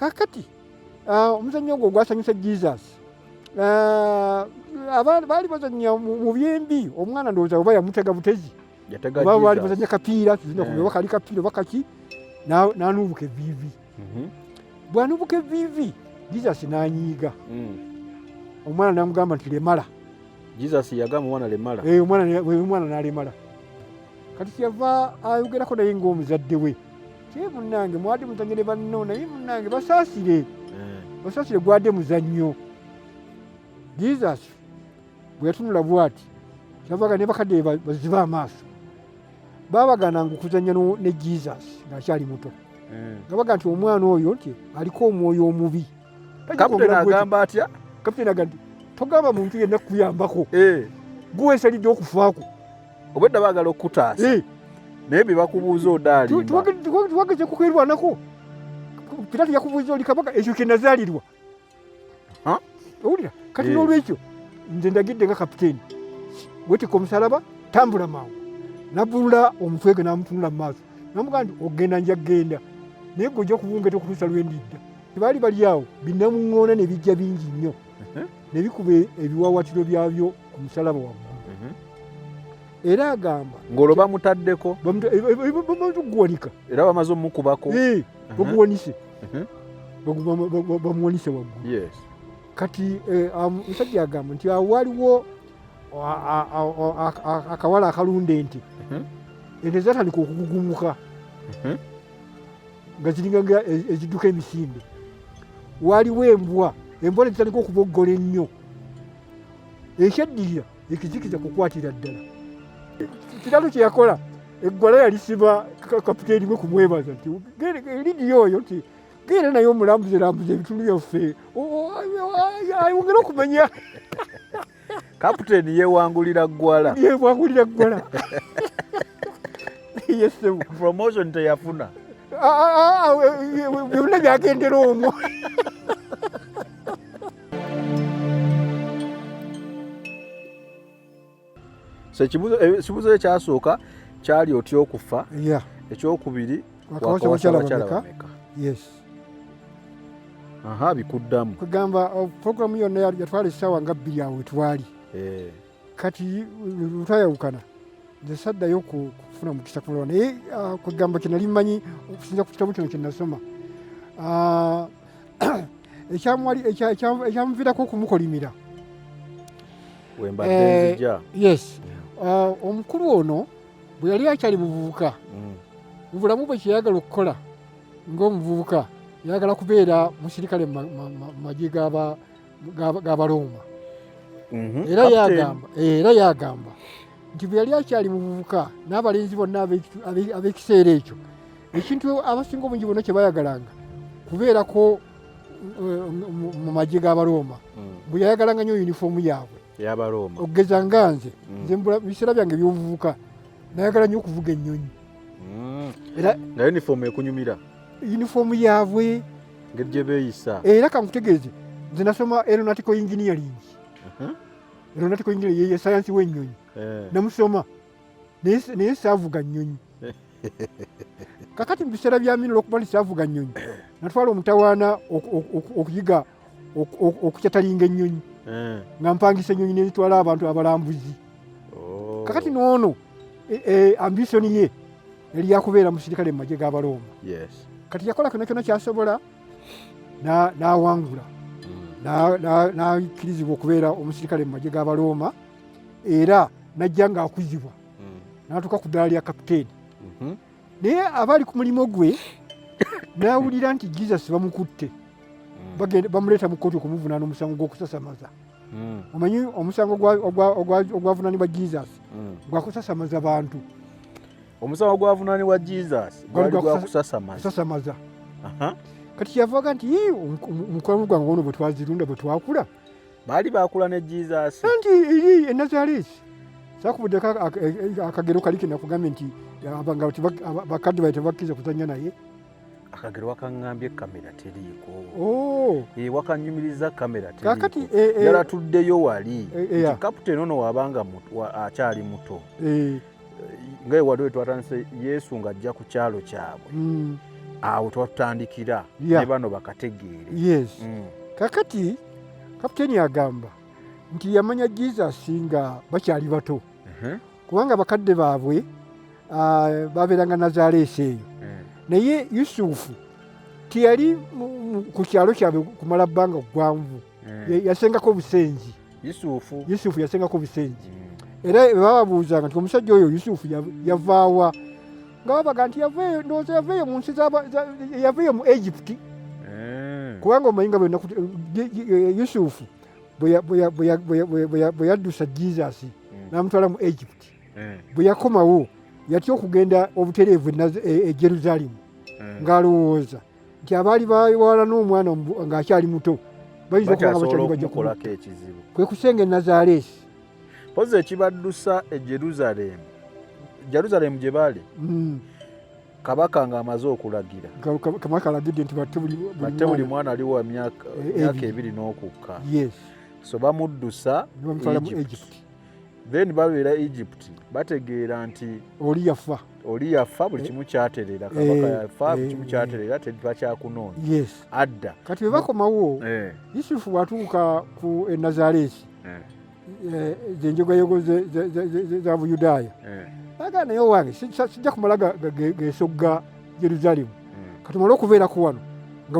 Kakati omuzannyo ogwo ogwasanyusa Jesus, baali bazannya mu byembi, omwana ndowooza oba yamutega butezi oba baali bazannya kapiira, tuzina oba kali kapiira oba kaki, n'anuubuka evviivi. Bw'anuubuka evviivi, Jesus n'anyiiga. Omwana n'amugamba nti lemala. Jesus yagamba omwana lemala. Omwana n'alemala. Kati kyeyava ayogerako naye ng'omuzadde we, ti munnange mwadi muzannyo ne banno, naye munnange basaasire, basaasire gwadde muzannyo. Jesus bwe yatunula bw'ati, kyavaga ne bakadde be bazibe amaaso. Baabagaananga okuzannya ne Jesus ng'akyali muto, nga baga nti omwana oyo nti aliko omwoyo omubi. Kapiteeni agamba atya? Kapiteeni agamba nti togamba muntu yenna kukuyambako, guweesalidde okufaako. Obwedda baagala okukutaasa, naye bye bakubuuza odaalimba. Tuwageze kukwerwanako. Pilato yakubuuza oli kabaka, ekyo kye nazaalirwa. Owulira? Kati n'olwekyo nze ndagidde nga kapiteeni, wetikka omusalaba, tambula mangu. Nabbulula omutwe gwe n'amutunula mu maaso, namugamba nti ogenda nja kugenda, naye gwe ojja kubungeta okutuusa lwe ndidda. Tebaali bali awo, binnamuŋŋoona ne bijja bingi nnyo, ne bikuba ebiwaawaatiro byabyo ku musalaba waggulu. Era agamba ng'olwo bamutaddeko, bamaze okuguwanika, era bamaze omukubako, baguwanise, bamuwanise waggulu. Kati omusajja agamba nti awo waliwo akawala akalunda ente, ente zatandika okugugumuka nga ziringa nga ezidduka emisinde. Waliwo embwa, embwa ne zitandika okuboggola ennyo. Ekyaddirira ekizikiza kukwatira ddala. Kiralo kye yakola, eggwala yalisiba kapiteeni we kumwebaza nti lidiyo oyo nti genda naye omulambuze lambuze ebitundu byaffe, ayongere okumanya. Kapiteeni yeewangulira ggwala. Yeewangulira ggwala. Yesebo. Promotion teyafuna. Byonna byagendera omwo. So ekibuuzo ekyasooka kyali otya okufa, ekyokubiri wakawasa bakyala bameka? Yes. Aha, bikuddamu. Kugamba programu yonna yatwala essaawa nga 2 awo twali. Kati lutayawukana, nze saddayo kufuna mukisa kumulaba, naye kugamba kye nali mmanyi okusinza ku kitabo kino kye nasoma, ekyamuviirako okumukolimira. Wembadde nzija. Yes. Omukulu ono bwe yali akyali muvubuka, mu bulamu bwe kyeyagala okukola ng'omuvubuka, yayagala kubeera musirikale mu magye g'Abarooma. Era yagamba nti bwe yali akyali muvubuka n'abalenzi bonna ab'ekiseera ekyo, ekintu abasinga obungi bonna kye bayagalanga kubeerako mu magye g'Abarooma. Bwe yayagalanga nnyo yunifoomu yaabwe y'Abarooma. Okugeza nga nze, nze mu biseera byange eby'obuvubuka nayagala nnyo okuvuga ennyonyi. Era nga yunifoomu ekunyumira, yunifoomu yaabwe, ngeri gye beeyisa. Era kankutegeeze, nze nasoma aeronautical engineering. Aeronautical engineering ye sayansi w'ennyonyi. Namusoma naye saavuga nnyonyi. Kakati mu biseera bya mino olwokuba nti saavuga nnyonyi, natwala omutawaana okuyiga okukyatalinga ennyonyi, nga mpangisa ennyonyi nenzitwala abantu abalambuzi. Kakati noono ambition ye yali yakubeera musirikale mu magye g'Abarooma. Kati yakola kyonna kyonna kyasobola n'awangula, n'akkirizibwa okubeera omusirikale mu magye g'Abarooma, era n'ajja ng'akuzibwa n'atuuka ku ddaala lya kapiteeni. Naye aba ali ku mulimu gwe n'awulira nti Jesus bamukutte, bamuleeta mu kkooti okumuvunaana omusango gw'okusasamaza. Omanyi omusango ogwavunaanibwa Jesus gwakusasamaza bantu. Omusango gwavunaanibwa Jesus gwali gwa kusasamaza. Kati kyavaga nti omukwano gwange ono bwe twazirunda bwe twakula, baali bakula ne Jesus. Anti eri e Nazareth sakubuddeko akagero kali ke nakugambye nti bakadde baye tebakkiriza kuzannya naye. Akagero wakaŋŋambye kamera teriiko. Wakanyumiriza kamera teriiko. Yalatuddeyo wali nti kapiteeni ono wabanga akyali muto, nga ewali we twatandise, Yesu ng'ajja ku kyalo kyabwe. Awo twatutandikira ne bano bakategeere. Yes. Kakati kapiteeni agamba nti yamanya Jesus nga bakyali bato, kubanga bakadde baabwe babeeranga Nazaaleesi eyo. Naye Yusufu teyali ku kyalo kyabwe kumala bbanga ggwanvu. Yasengako obusenzi. Yusufu. Yusufu yasengako obusenzi. Era bababuuzanga nti omusajja oyo Yusufu yavaawa, nga babaga nti yaveeyo, ndowooza yaveeyo mu nsi yaveeyo mu Egypt. Kubanga omanyi nga Yusufu bwe yaddusa Jesus n'amutwala mu Egypt, bwe yakomawo yatya okugenda obutereevu e Jerusalemu, ng'alowooza nti abaali bawala n'omwana ng'akyali muto bayinza okuba nga bakyasobola bakyali bajja okumukolako kumutta. Ekizibu. Kwe kusenga e Nazaaleesi. Pozi ekibaddusa e Jerusalemu, Jerusalemu gye bali, kabaka ng'amaze okulagira. Kabaka alagidde nti batte batte buli mwana. Mwana ali wa myaka 2. 2 n'okukka. Yes. So bamuddusa ne bamutwala mu Egypt. Egypt. Then babeera Egypt, bategeera nti oli yafa. Oli yafa, buli kimu kyaterera, kabaka yafa, buli kimu kyaterera, tebakyakunoonya. Adda. Kati bwe bakomawo, Yusufu bw'atuuka ku e Nazaaleesi, zenjogayogo za Buyudaaya, agamba naye owange sijja kumala gesogga Yerusaalemu, katumale okubeerako wano nga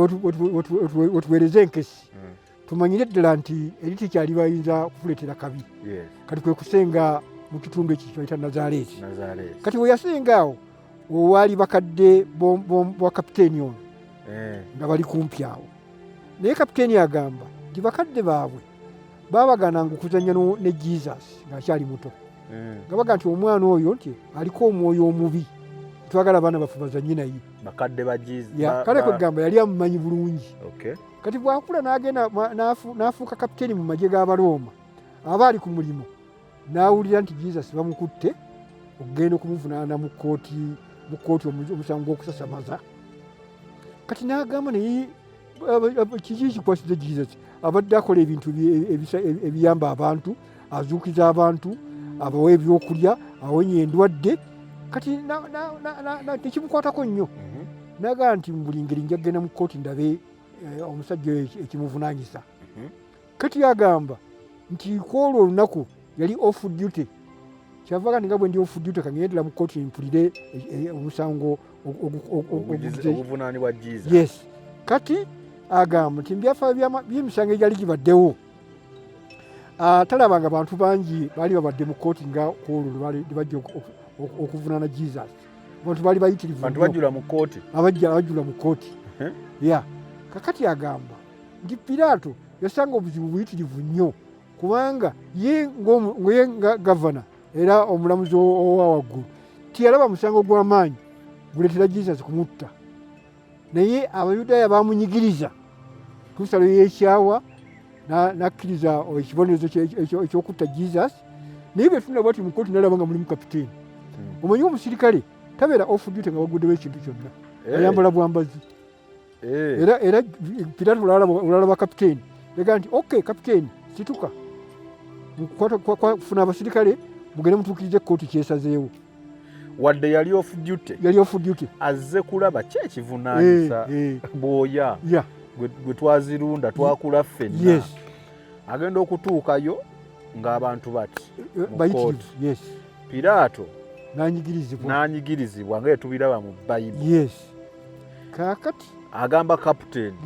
wetuweereza enkesi, tumanyire ddala nti eri tekyali bayinza kutuleetera kabi. Kati kwe kusenga mu kitundu ekyo kyebayita Nazaaleesi. Nazaaleesi. Kati we yasenga awo wewaali bakadde bwa kapiteeni ono nga bali kumpi awo, naye kapiteeni agamba nti bakadde baabwe baabagaananga okuzannya ne Jesus ng'akyali muto, nga baga nti omwana oyo nti aliko omwoyo omubi, twagala abaana baffe bazanye naye. Bakadde ba Jesus. Kale kwegamba yali amumanyi bulungi. Kati bw'akula n'agenda n'afuuka kapiteeni mu magye g'Abarooma, aba ali ku mulimu n'awulira nti Jesus bamukutte okugenda okumuvunaana mu kkooti omusango gw'okusasamaza. Kati n'agamba naye kiki kikwasiza Jesus? Abadde akola ebintu ebiyamba abantu, azuukiza abantu, abawa ebyokulya, awonya endwadde. Kati tekimukwatako nnyo. N'agamba nti mu buli ngeri nja kugenda mu kkooti ndabe omusajja oyo ekimuvunaanyisa. Kati agamba nti kwolwo olunaku yali off duty, kyavaga nti nga bwe ndi off duty kangendera mu kkooti mpulire omusango oguvunaanibwa Jesus. Yes. Kati agamba nti mubyafaayo by'emisango egyali gibaddewo, talabanga bantu bangi baali babadde mu kkooti nga kwolwo lwe bajja okuvunaana Jesus. Abantu baali bayitirivu Bantu nnyo. Bajjula mu kkooti. Abajjula mu kkooti. Ya, kakati agamba nti Piraato yasanga obuzibu buyitirivu nnyo, kubanga ye ye nga gavana era omulamuzi owa waggulu teyalaba musango gw'amaanyi guleetera Jesus kumutta, naye Abayudaaya bamunyigiriza tuusa lwe yeekyawa n'akkiriza ekibonerezo ekyokutta Jesus. Naye bwe tunaba ti mu kkooti nalaba nga mulimu kapiteeni. Omanyi omusirikale tabeera off duty nga waguddewo ekintu kyonna, ayambala bwambazi. Era Piraato olala kapiteeni yagaa nti ok kapiteeni, situka, funa abasirikale mugende mutuukirize ekkooti kyesazeewo. Wadde yali off duty. Yali off duty. Azze kulaba ki ekivunaanyisa bwoya gwe twazirunda twakula ffenna. Agenda okutuukayo ng'abantu bati mu bayitirivu kkooti. Piraato n'anyigirizibwa. N'anyigirizibwa nga etubiraba mu Bayibuli. Yes, kaakati agamba kapiteeni,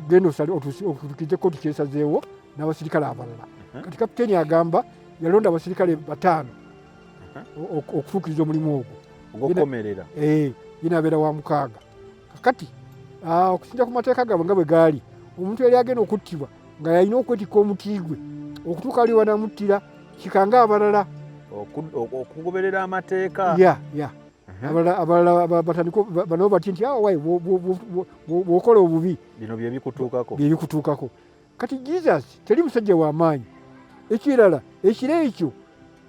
genda osale otuukirize kkooti kyesazeewo n'abasirikale abalala. Kati kapiteeni agamba yalonda abasirikale 5 okutuukiriza omulimu ogwo. Ogw'okukomerera. Yinabeera wa mukaaga. Kakati okusinza ku mateeka gaabwe nga bwe gaali, omuntu yali agenda okuttibwa nga yalina okwetikka omuti gwe okutuuka ali wanamuttira kikanga abalala. Okugoberera amateeka. Ya. Abalala batandika bano bati nti awo wayi bw'okola obubi bino bye bikutuukako. Bye bikutuukako. Kati Jesus teri musajja w'amaanyi. Ekirala, ekiro ekyo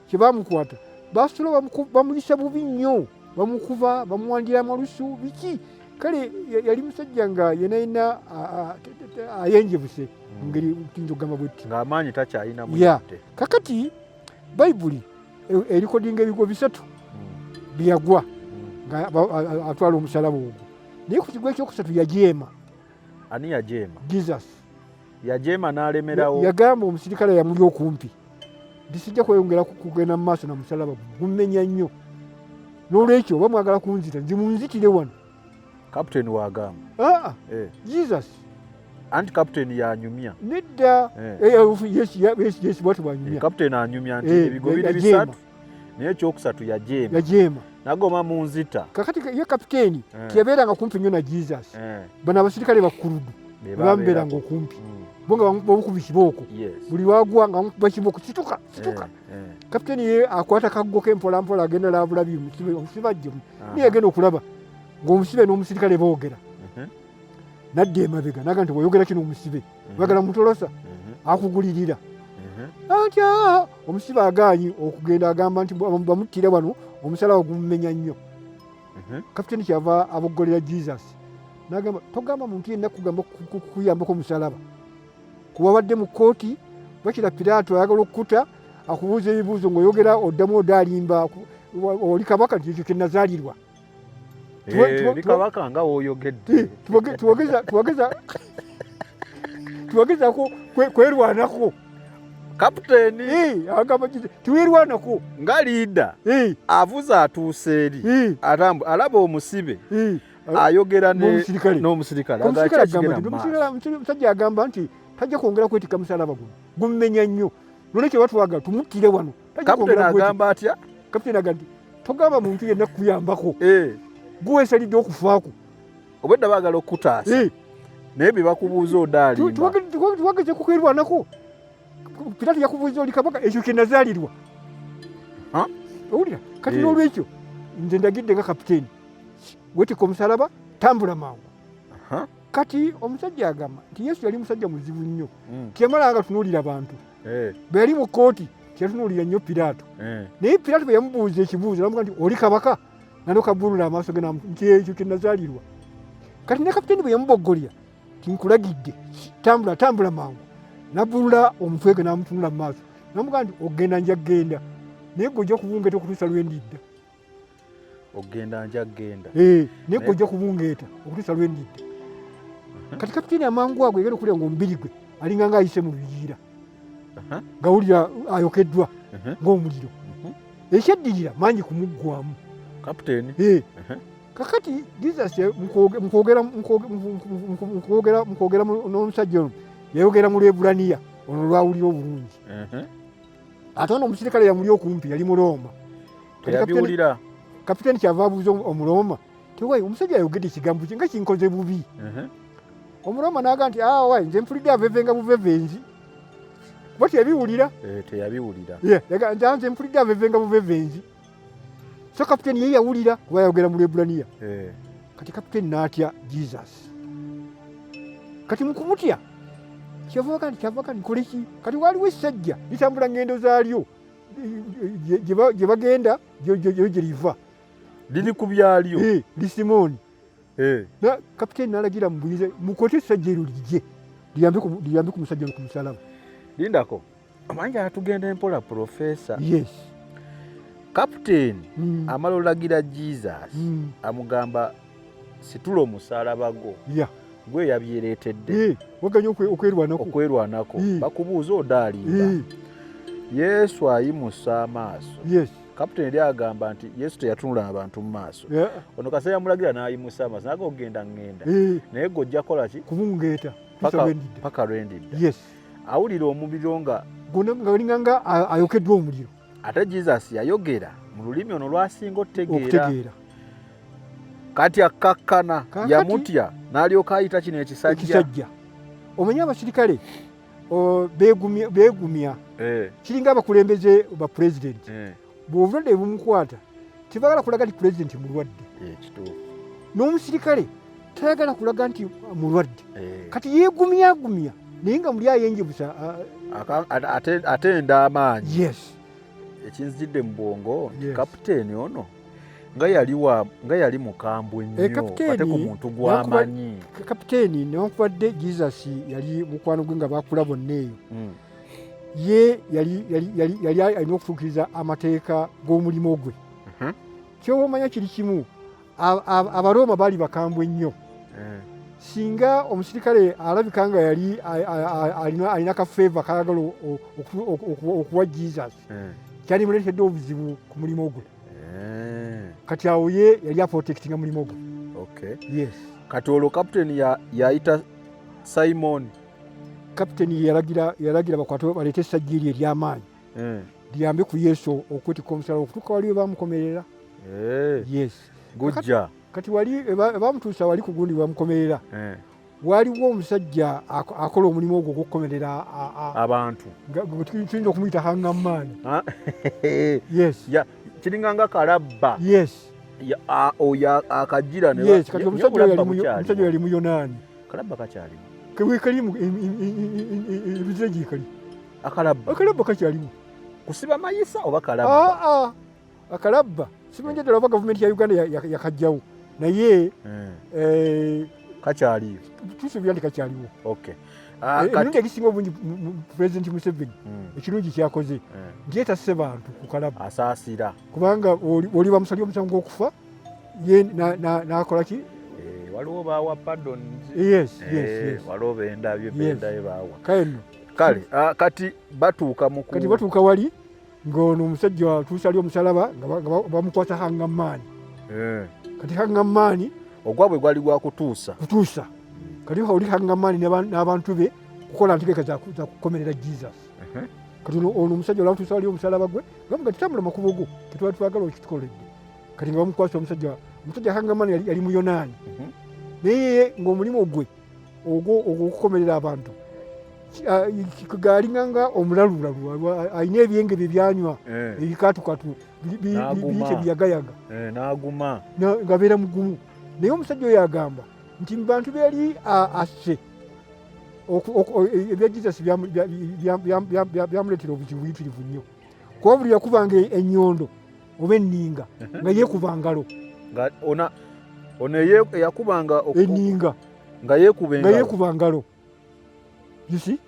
kye bamukwata basula bamuyisa bubi nnyo, bamukuba, bamuwandira amalusu biki. Kale yali musajja nga yena yena ayenjebuse mu ngeri tuyinza okugamba bwetti, ng'amaanyi takyalina muyadde. Kakati Bayibuli erikodinga ebigo 3 byeyagwa nga atwala omusalaba ogwo. Naye ku kigwo ekyokusatu yajeema. Ani yajeema? Jesus yajeema n'alemerawo. Yagamba omusirikale yamuli okumpi nti sijja kweyongera kugenda mu maaso na musalaba guno, gummenya nnyo, n'olwekyo oba mwagala kunzita nzi munzitire wano. Kaputeni wagamba? Aa, Jesus. Anti kaputeni yanyumya. Nedda. Yes, bwati bwanyumya. Kaputeni anyumya nti ebigo biri bisatu naye ekyokusatu yajeema. Yajeema. Nagoma munzita. Kakati ye kapiteeni teyabeeranga kumpi nnyo na Jesus. Bano abasirikale bakuludu bamubeeranga okumpi, bo nga bamukuba ekibooko, buli lwagwa nga bamukuba kibooko, situka situka. Kapiteeni ye akwata kaggo ke mpola mpola agenda labulabi omusibe ajje, naye agenda okulaba ng'omusibe n'omusirikale boogera, nadda emabega naga nti weyogera kino omusibe oyagala mutolosa akugulirira anti omusibe agaanyi okugenda, agamba nti bamuttire wano omusalaba gumumenya nnyo. Kapiteeni kyava aboggolera Jesus nagamba togamba muntu yenna kugamba kuyambako omusalaba, kuba wadde mu kkooti bakira Piraato ayagala okukuta akubuuza ebibuuzo ng'oyogera oddamu odaalimba, oli kabaka nti ekyo kyenazaalirwa. Oli kabaka nga woyogedde. Tuwagezako kwerwanako. Kapiteeni agamba tiwerwanako nga liida avuze atuuse eri alaba omusibe ayogera n'omusirikale. Omusajja agamba nti tajja kwongera kwetikka musalaba guno, gummenya nnyo, nolwekyo batwagala tumuttire wano. Kapiteeni agamba atya? Kapiteeni agamba nti togamba muntu yenna kukuyambako, guweesalidde okufaako. Obwedda baagala okukutaasa naye bye bakubuuza odaalimba. Tuwageze kukwerwanako. Piraato yakubuuza oli kabaka, ekyo kye nazaalirwa. Owulira? Kati n'olwekyo nze ndagidde nga kapiteeni, wetikka omusalaba tambula mangu. Kati omusajja agamba nti Yesu yali musajja muzibu nnyo, teyamalanga tunuulira bantu. Bwe yali mu kkooti teyatunuulira nnyo Piraato, naye Piraato bwe yamubuuza ekibuuzo namuga nti oli kabaka, nalokabulula amaaso ge nti ekyo kye nazaalirwa. Kati ne kapiteeni bwe yamuboggolya nti nkulagidde tambula tambula mangu, nabulula omutwe gwe n'amutunula mu maaso namuga nti ogenda nja kugenda, naye gwe ojja kubungeeta okutuusa lwe ndidda. Ogenda nja kugenda. Naye gwe ojja kubungeeta okutuusa lwe ndidda. Kati kapiteeni amangu ago yagenda okulya ng'omubiri gwe alinga nga ayise mu luyiira, ngawulira ayokeddwa ng'omuliro. Ekyaddirira mangi kumuggwamu kapiteeni. Kakati Jesus mukwogera n'omusajja ono yayogera mu Lwebbulaniya ono lwawulira obulungi, ate ono omusirikale yamuli okumpi yali Murooma. Kapiteeni kyava abuuza Omurooma tiwai omusajja ayogedde ekigambo kye nga kinkoze bubi. Omurooma n'aga nti awa nze mpulidde avevenga buvevenzi, kuba teyabiwulira. Teyabiwulira. Nze mpulidde avevenga buvevenzi. So kapiteeni ye yawulira kuba yayogera mu Lwebbulaniya. Kati kapiteeni n'atya Jesus. Kati mu kumutya kyava nti nkole ki? Kati waliwo essajja litambula ngendo zaalyo gye bagenda gye liva. Liri ku byalyo. Lisimooni. Kapiteeni n'alagira mubuyinza mukote essajja eryo lijje liyambe ku musajja ku musalaba. Lindako. Amanja atugenda empola profesa. Yes. Kapiteeni amala olagira Jesus amugamba situla omusalaba gwo. Gwe yabyereetedde. Waganya okwerwanako. Okwerwanako. Bakubuuza odaalimba. Yesu ayimusa amaaso. Yes. Kapiteeni eri agamba nti Yesu teyatunula abantu mu maaso. Ono kaseera yamulagira n'ayimusa amaaso naga ogenda ŋŋenda. Naye gwe ojja kukola ki? Kubungeeta. Paka lwendidda. Yes. Awulira omubiri nga galinga nga ayokeddwa omuliro. Ate Jesus yayogera mu lulimi ono lwasinga okutegeera. Kati akkakkana yamutya n'alyoka ayita kino ekisajja. Omanyi abasirikale beegumya kiringa abakulembeze ba pulezidenti, bw'obulwadde bumukwata tebagala kulaga nti pulezidenti mulwadde. N'omusirikale tayagala kulaga nti mulwadde. Kati yeegumyagumya naye nga muli ayenjebusa atenda amaanyi. Yes. Ekinzijidde mu bwongo nti kapiteeni ono nga yali mukambwe nnyo ate ku muntu gw'amanyi. Kapiteeni newankubadde Jesus yali mukwano gwe nga bakula bonna eyo, ye yali alina okutuukiriza amateeka g'omulimu gwe. Ky'oba omanya kiri kimu, Abarooma baali bakambwe nnyo. Singa omusirikale alabika nga yali alina ka favour kayagala okuwa Jesus, kyalimuleetedde obuzibu ku mulimu gwe. Kati awo ye yali aprotectinga mulimu gwe. Yes. Kati olwo kaputeni yayita Simon. Kaputeni yalagira bakwate baleete essajja eryo ery'amaanyi liyambe ku Yesu okwetikka omusalaba okutuuka wali we bamukomerera. Yes. Gujja. Kati wali bamutuusa wali ku gundi bamukomerera, waliwo omusajja akola omulimu ogwo ogw'okukomerera abantu. Tuyinza okumuyita hangman. Yes. Kiringa nga kalabba. Yes. Oyo akajira. Yes. Kati omusajja yali Muyonaani. Kalabba kakyalimu? Kalimu ebizira gyekali. Akalabba? Akalabba kakyalimu. Kusiba mayisa oba kalabba? Akalabba simanyi ddala oba gavumenti ya Uganda yakajjawo, naye kakyaliyo. Tusuubira nti kakyaliwo. Emirundi egisinga obungi Pulezidenti Museveni ekirungi kyakoze nti yetasse bantu ku kalabba. Asaasira. Kubanga oli bamusalye omusango gw'okufa, ye n'akola ki? Waliwo bawa pardons. Yes. Waliwo bendabye bendaye bawa. Kale nno. Kale kati batuuka mu kati batuuka wali ng'ono omusajja atuusa ali omusalaba nga bamukwasa hangman. Kati hangman ogwabwe gwali gwa kutuusa. Kutuusa. Kati oli hangman n'abantu be kukola ntegeka za kukomerera Jesus. Kati ono omusajja olwatuusa wali omusalaba gwe nga tutambula makubo go tetwali twagala okitukoledde. Kati nga bamukwasa omusajja, omusajja hangman yali Muyonaani, naye ng'omulimu gwe ogwo ogw'okukomerera abantu gaalinganga omulalulalu, alina ebyenge bye byanywa ebikatukatu biyite biyagayaga. N'aguma. Ng'abeera mugumu. Naye omusajja oyo agamba nti mu bantu be yali asse, ebya Jesus byamuleetera obuzibu buyitirivu nnyo, kuba buli yakubanga ennyondo oba enninga nga yeekuba ngalo. Ono eyakubanga enninga nga yeekuba nga yeekuba ngalo. You see,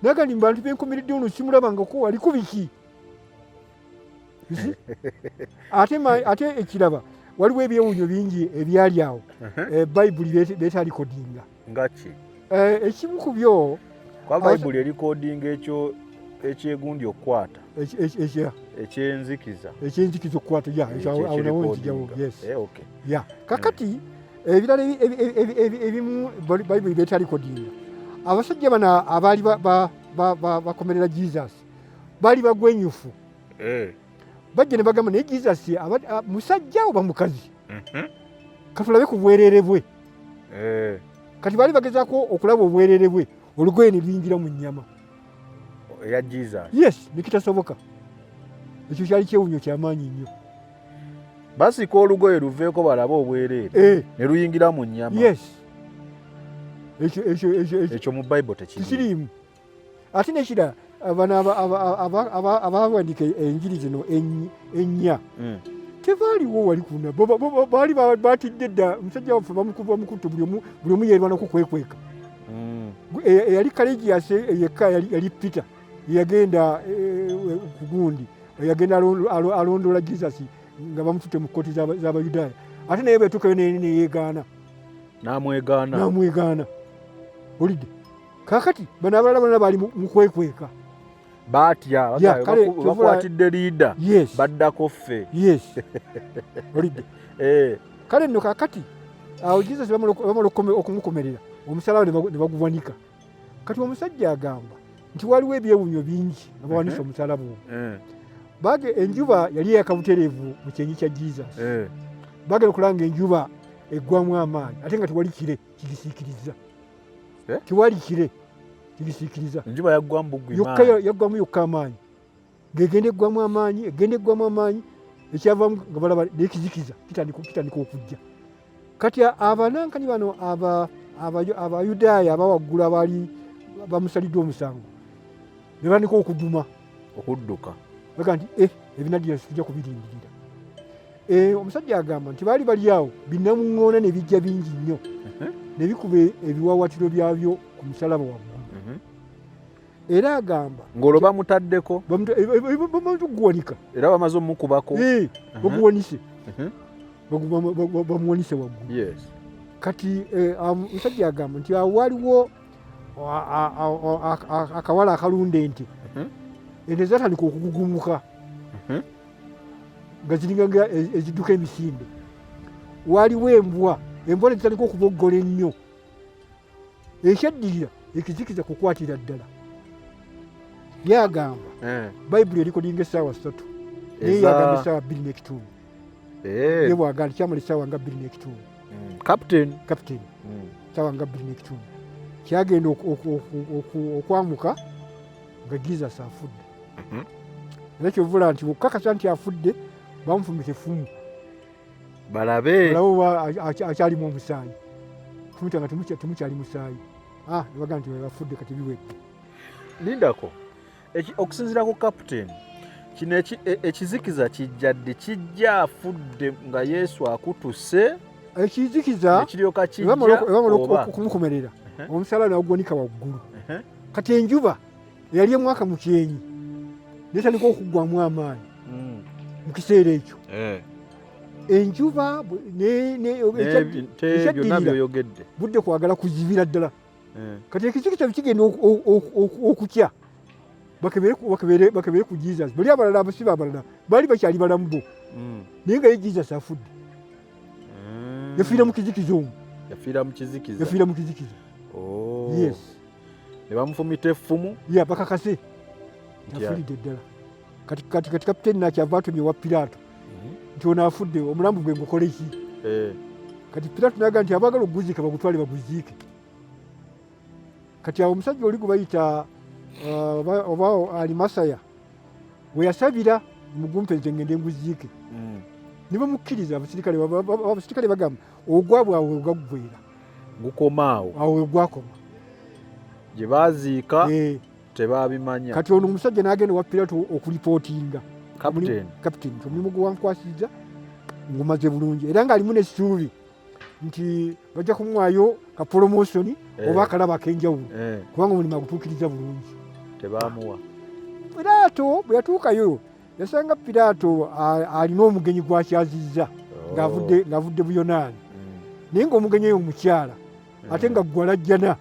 naga ni bantu benkomeredde ono simulabangako waliko biki. You see, ate ekiraba waliwo ebyewuunyo bingi ebyali awo Bayibuli beetalikodinga. Ngaki? Ekimu ku byo Kwa Bayibuli erikodinga ekyo ekyegundi okukwata ekyenzikiza. Ekyenzikiza okukwata, ya, awo nawo nzijawo. Yes. Ya, kakati ebirala ebimu Bayibuli beetalikodinga, abasajja bano abaali bakomerera Jesus baali bagwenyufu. Bajja ne bagamba, naye Jesus musajja oba mukazi? Katulabe ku bwereere bwe. Kati baali bagezaako okulaba obwereere bwe, olugoye ne luyingira mu nnyama eya Jesus. Yes, nekitasoboka. Ekyo kyali kyewunyo kyamaanyi nnyo. Basika olugoye luveeko balabe obwereere, ne luyingira mu nnyama. Yes, ekyo mu Bayibuli tekiriimu. Ate nekirala, bano abawandiika enjiri zino ennya tebaaliwo wali kuna, baali batidde dda omusajja waffe bamukutte, buli omu yeerwanako kwekweka. Eyali courageous yekka yali Peter, yagenda ku gundi, yagenda alondoola Jesus nga bamututte mu kkooti z'Abayudaaya, ate naye bwetuukayo neyeegaana. N'amwegaana. N'amwegaana, olidde. Kakati bano abalala bonna baali mu kwekweka. Batya bakwatidde leader, baddako ffe. Yes, olidde. Kale nno kakati awo Jesus bamala okumukomerera omusalaba ne baguwanika. Kati omusajja agamba nti waliwo ebyewunyo bingi nga bawanise omusalaba ogwo. Bage enjuba yali eyaka butereevu mu kyenyi kya Jesus, bagenda okulaba nga enjuba eggwamu amaanyi ate nga tewali kire kigisiikiriza. Tewali kire kigisiikiriza. Enjuba yaggwamu bugwi. Yokka, yaggwamu yokka amaanyi, ng'egenda eggwamu amaanyi, egenda eggwamu amaanyi, ekyavamu nga balaba n'ekizikiza kitandika okujja. Kati abanankani bano Abayudaaya abawaggulu abaali bamusalidde omusango ne batandika okuduma. Okudduka. Baga nti ebinaddira tujja kubirindirira. Omusajja agamba nti baali bali awo, binnamuŋŋoona ne bijja bingi nnyo ne bikuba ebiwawatiro byabyo ku musalaba waggulu. Era agamba ng'olwo bamutaddeko bamaze okuguwanika. Era bamaze omukubako. Baguwanise. Bamuwanise waggulu. Kati eh, omusajja agamba nti awo waliwo akawala akalunda ente. Ente zatandika okugugumuka nga ziringa nga ezidduka emisinde. Waliwo embwa, embwa nezitandika okuboggola ennyo. Ekyaddirira ekizikiza kukwatira ddala. Yagamba eh. Bayibuli eriko linga essaawa 3, naye yagamba essaawa 2.5. Eh. Ye bwagamba kyamala essaawa nga 2.5. Captain. Captain. Essaawa nga 2.5 kyagenda okwamuka nga Jesus afudde. Era kyovula nti okukakasa nti afudde, bamufumita effumu. Balabe oba akyalimu omusaayi. Fumita nga temukyali musaayi. Ah, nebaga nti bafudde, kati biwedde. Lindako, okusinziira ku captain, kino ekizikiza kijja ddi? Kijja afudde nga Yesu akutuse? Ekizikiza ekiryoka kijja oba okumukomerera omusalaba nawugwanika waggulu. Kati enjuba eyali emwaka mu kyenyi netandika okuggwamu amaanyi mu kiseera ekyo. Enjuba ekyaddirira budde kwagala kuzibira ddala. Kati ekizikiza kigenda okukya, bakebere ku Jesus. Bali abalala, abasibe abalala baali bakyali balamu bo, naye nga ye Jesus afudde. Yafiira mu kizikiza omwo. Yafiira mu kizikiza. Yafiira mu kizikiza. Oh. Yes. Ne bamufumita effumu. Ya, bakakase afiiridde ddala. Kati kapiteeni nakyava atumye wa Piraato nti ono afudde, omulambu gwe ngukole ki? Kati Piraato naga nti abaagala okuguziika bagutwale baguziike. Kati awo omusajja oli gwe bayita oba ali Masaya we yasabira, mugumpe nze ngende nguziike. Ne bamukkiriza. Abasirikale bagamba ogwabwe awo wegaggwera. Gukomaawo. Awo wegwakoma. Gye baziika tebabimanya. Kati ono omusajja n'agenda wa Pirato okulipootinga. Captain. Captain nti omulimu gwe wankwasizza ngumaze bulungi, era ng'alimu n'essuubi nti bajja kumuwaayo ka promotion oba akalabo ak'enjawulo, kubanga omulimu agutuukiriza bulungi. Tebamuwa. Piraato bwe yatuukayo yasanga Piraato alina omugenyi gwakyazizza ng'avudde Buyonaani, naye ng'omugenyi oyo omukyala ate nga ggwalajjana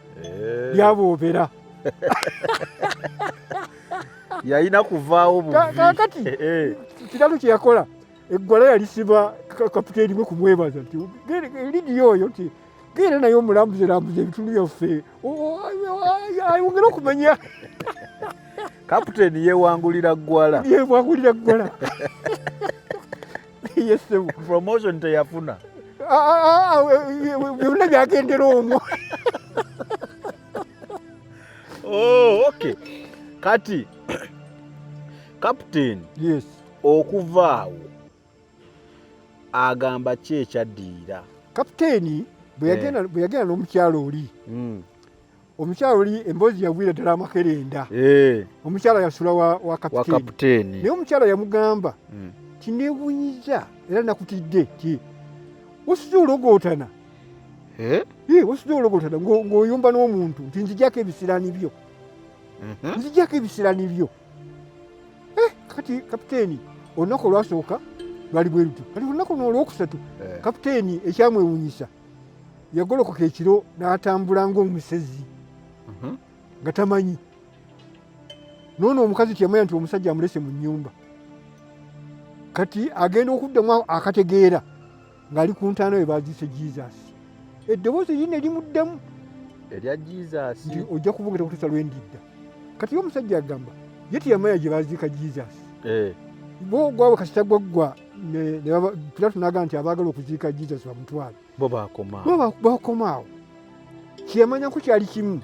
lyaboobera. Yalina kuvaawo buvi. Kakati Piraato kye yakola, eggwala yalisiba kapiteeni we kumwebaza nti Lidiya oyo nti genda naye omulambuze lambuze ebitundu byaffe, ayongere okumanya. Kapiteeni yewangulira ggwala. Yewangulira ggwala, yes ssebo. Promotion teyafuna. Byonna byagendera omwo. Oh, okay. Kati kapiteeni okuva awo agamba ki ekyaddirira? Kapiteeni bwe yagenda n'omukyalo oli, omukyalo oli emboozi yagwira ddala amakerenda. Omukyala yasula wa kapiteeni, naye omukyala yamugamba ti neewunyiza era nakutidde ti osuze ologootana, osuze ologootana ng'oyomba n'omuntu nti nzijako ebisiraani byo, nzijako ebisiraani byo. Kati kapiteeni olunaku olwasooka lwali bwe lutyo, kati olunaku luno olwokusatu, kapiteeni ekyamwewunyisa yagolokoka ekiro n'atambula ng'omusezi nga tamanyi noono omukazi teyamanya nti omusajja amulese mu nnyumba. Kati agenda okuddamu akategeera ng'ali ku ntaana we baziise Jesus, eddoboozi lirina erimuddamu erya Jesus nti ojja kubongera okutuusa lwendidda. Kati ye omusajja agamba ye teyamanya gye baziika Jesus. Bo gwabwe kasita gwaggwa, Pilato n'agamba nti abaagala okuziika Jesus bamutwale. Bo bakomaawo. Bakomaawo. Kyeyamanyako kyali kimu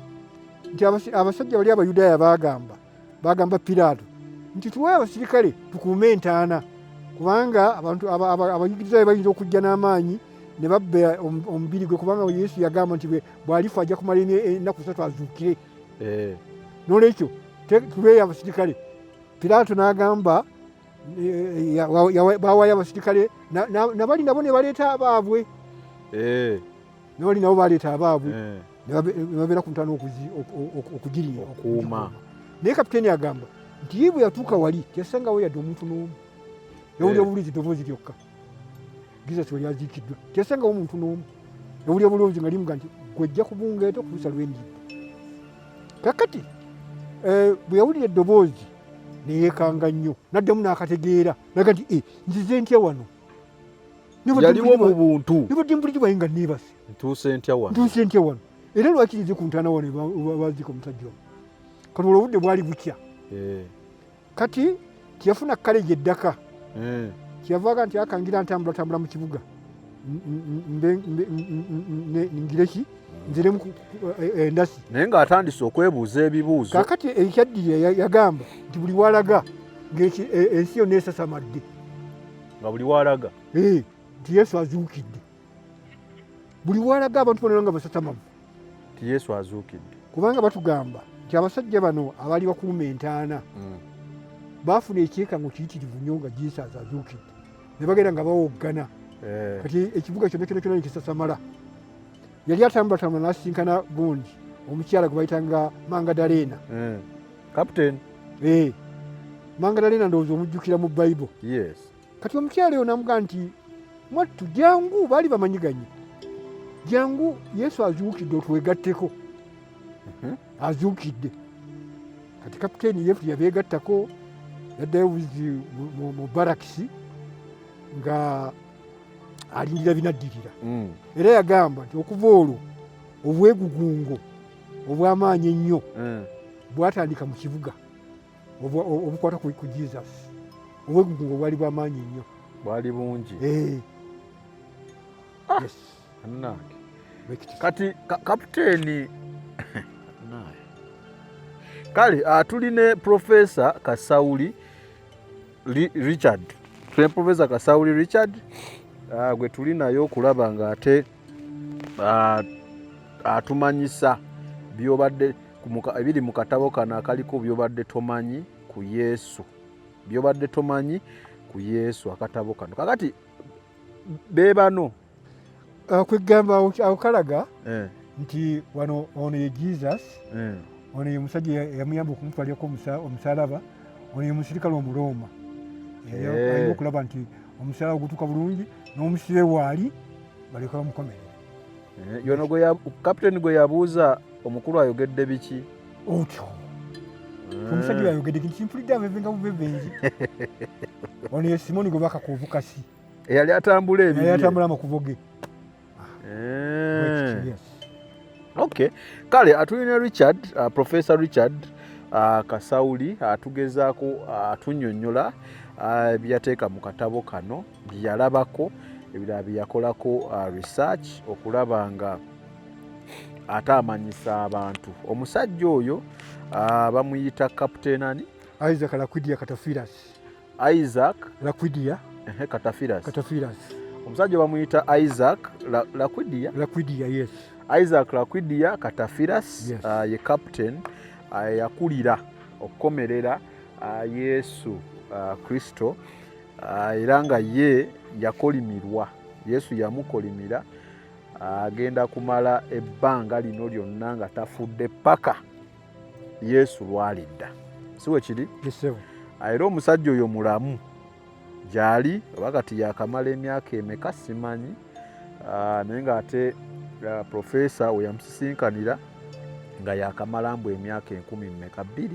nti abasajja bali Abayudaaya bagamba Piraato nti tuwaye abasirikale tukuume entaana, kubanga abantu abayigiriza be bayinza okujja n'amaanyi ne babba omubiri gwe, kubanga Yesu yagamba nti bw'alifa ajja kumala ennaku 3 azuukire. N'olwekyo tubeeyo abasirikale. Piraato n'agamba bawayo abasirikale, nabali nabo ne baleeta abaabwe, nabali nabo baleeta abaabwe, ne babeera ku ntaana okugirinda, okukuuma. Naye kapiteeni agamba nti ye bwe yatuuka wali teyasangawo yadde omuntu n'omu, yawulira obuwulizi ddoboozi lyokka. Jesus we yaziikiddwa, teyasangawo omuntu n'omu. Yawulira bulungi nga limuga nti gwejja kubungeeta okutuusa lwendidda. Kakati eh, bwe yawulira eddoboozi neyeekanga nnyo, n'addamu n'akategeera naga nti eh, nzize ntya wano? Yaliwo mu buntu. Nibadde mpulira bwaye nga neebase. Ntuuse ntya wano? Ntuuse ntya wano? Era lwaki nze ku ntaana wano baziika omusajja ono? Kati olwo obudde bwali bukya. Eh. Kati teyafuna kaleji eddaka eh. Kyeyavaga nti akangira ntambulatambula mu kibuga ngireki nziremu eh, endasi naye ng'atandise okwebuuza ebibuuzo. Kakati ekyaddirira yagamba nti buli walaga ng'ensi yonna esasamadde, nga buli walaga eh, nti Yesu azuukidde. Buli walaga abantu bonna nga basasamavu nti Yesu azuukidde, kubanga batugamba nti abasajja bano abaali bakuuma entaana baafuna ekyekango kiyitirivu nnyo nga Jesus azuukidde, ne bagenda nga bawoggana. Eh. Kati ekibuga kyonna kyonna kyonna nekisasamala. Yali atambulatambula n'asisinkana gundi omukyala gwe bayitanga Mangadalena. Eh. Captain. Eh. Mangadalena ndowooza omujjukira mu Bible. Yes. Kati omukyala oyo namugaa nti mwattu jangu, baali bamanyiganye, jangu Yesu azuukidde otwegatteko. Azuukidde. Kati kapiteeni Yesu yabeegattako, yaddayo buzi mu barakisi nga alindira binaddirira. Era yagamba nti okuva olwo obwegugungo obw'amaanyi ennyo bwatandika mu kibuga obukwata ku Jesus. Obwegugungo bwali bw'amaanyi nnyo, bwali bungi. Eh. Ah. Yes. Kati kapiteeni kale tuli ne Profesa Kasawuli Richard, tuli ne Profesa Kasawuli Richard gwe tuli naye okulaba ng'ate atumanyisa byobadde ebiri mu katabo kano akaliko byobadde tomanyi ku Yesu, byobadde tomanyi ku Yesu, akatabo kano. Kakati be bano kwegamba awo kalaga eh. nti wano ono ye Jesus eh. Ono ye musajja yamuyamba okumutwalirako omusalaba, ono ye musirikale Omurooma eh. Alina okulaba nti omusalaba gutuuka bulungi n'omusibe waali baleka bamukomerera. Yono kapiteni gwe yabuuza omukulu ayogedde biki? Otyo omusajja ayogedde kintu kimpulidde abevenga bubevenzi. Ono ye Simoni gwe bakaka obukasi eyali atambula ebibye, eyali atambula amakubo ge. Eh. Okay, kale atulina Richard, Professor Richard Kasawuli atugezaako atunyonnyola byeyateeka mu katabo kano, byeyalabako, ebirala byeyakolako research okulaba nga ate amanyisa abantu. Omusajja oyo bamuyita Captain ani? Isaac Laquidia Katafiras. Isaac Laquidia Katafiras. Katafiras. Omusajja bamuyita Isaac Laquidia. Laquidia, yes. Isaac Laquidia Katafiras. Yes. Ye captain yakulira okukomerera Yesu Kristo, era nga ye yakolimirwa, Yesu yamukolimira agenda kumala ebbanga lino lyonna nga tafudde paka Yesu lwalidda, si we kiri? Era omusajja oyo mulamu gyali oba kati yakamala emyaka emeka simanyi, naye ng'ate profesa we yamusisinkanira nga yakamala mbu emyaka 1002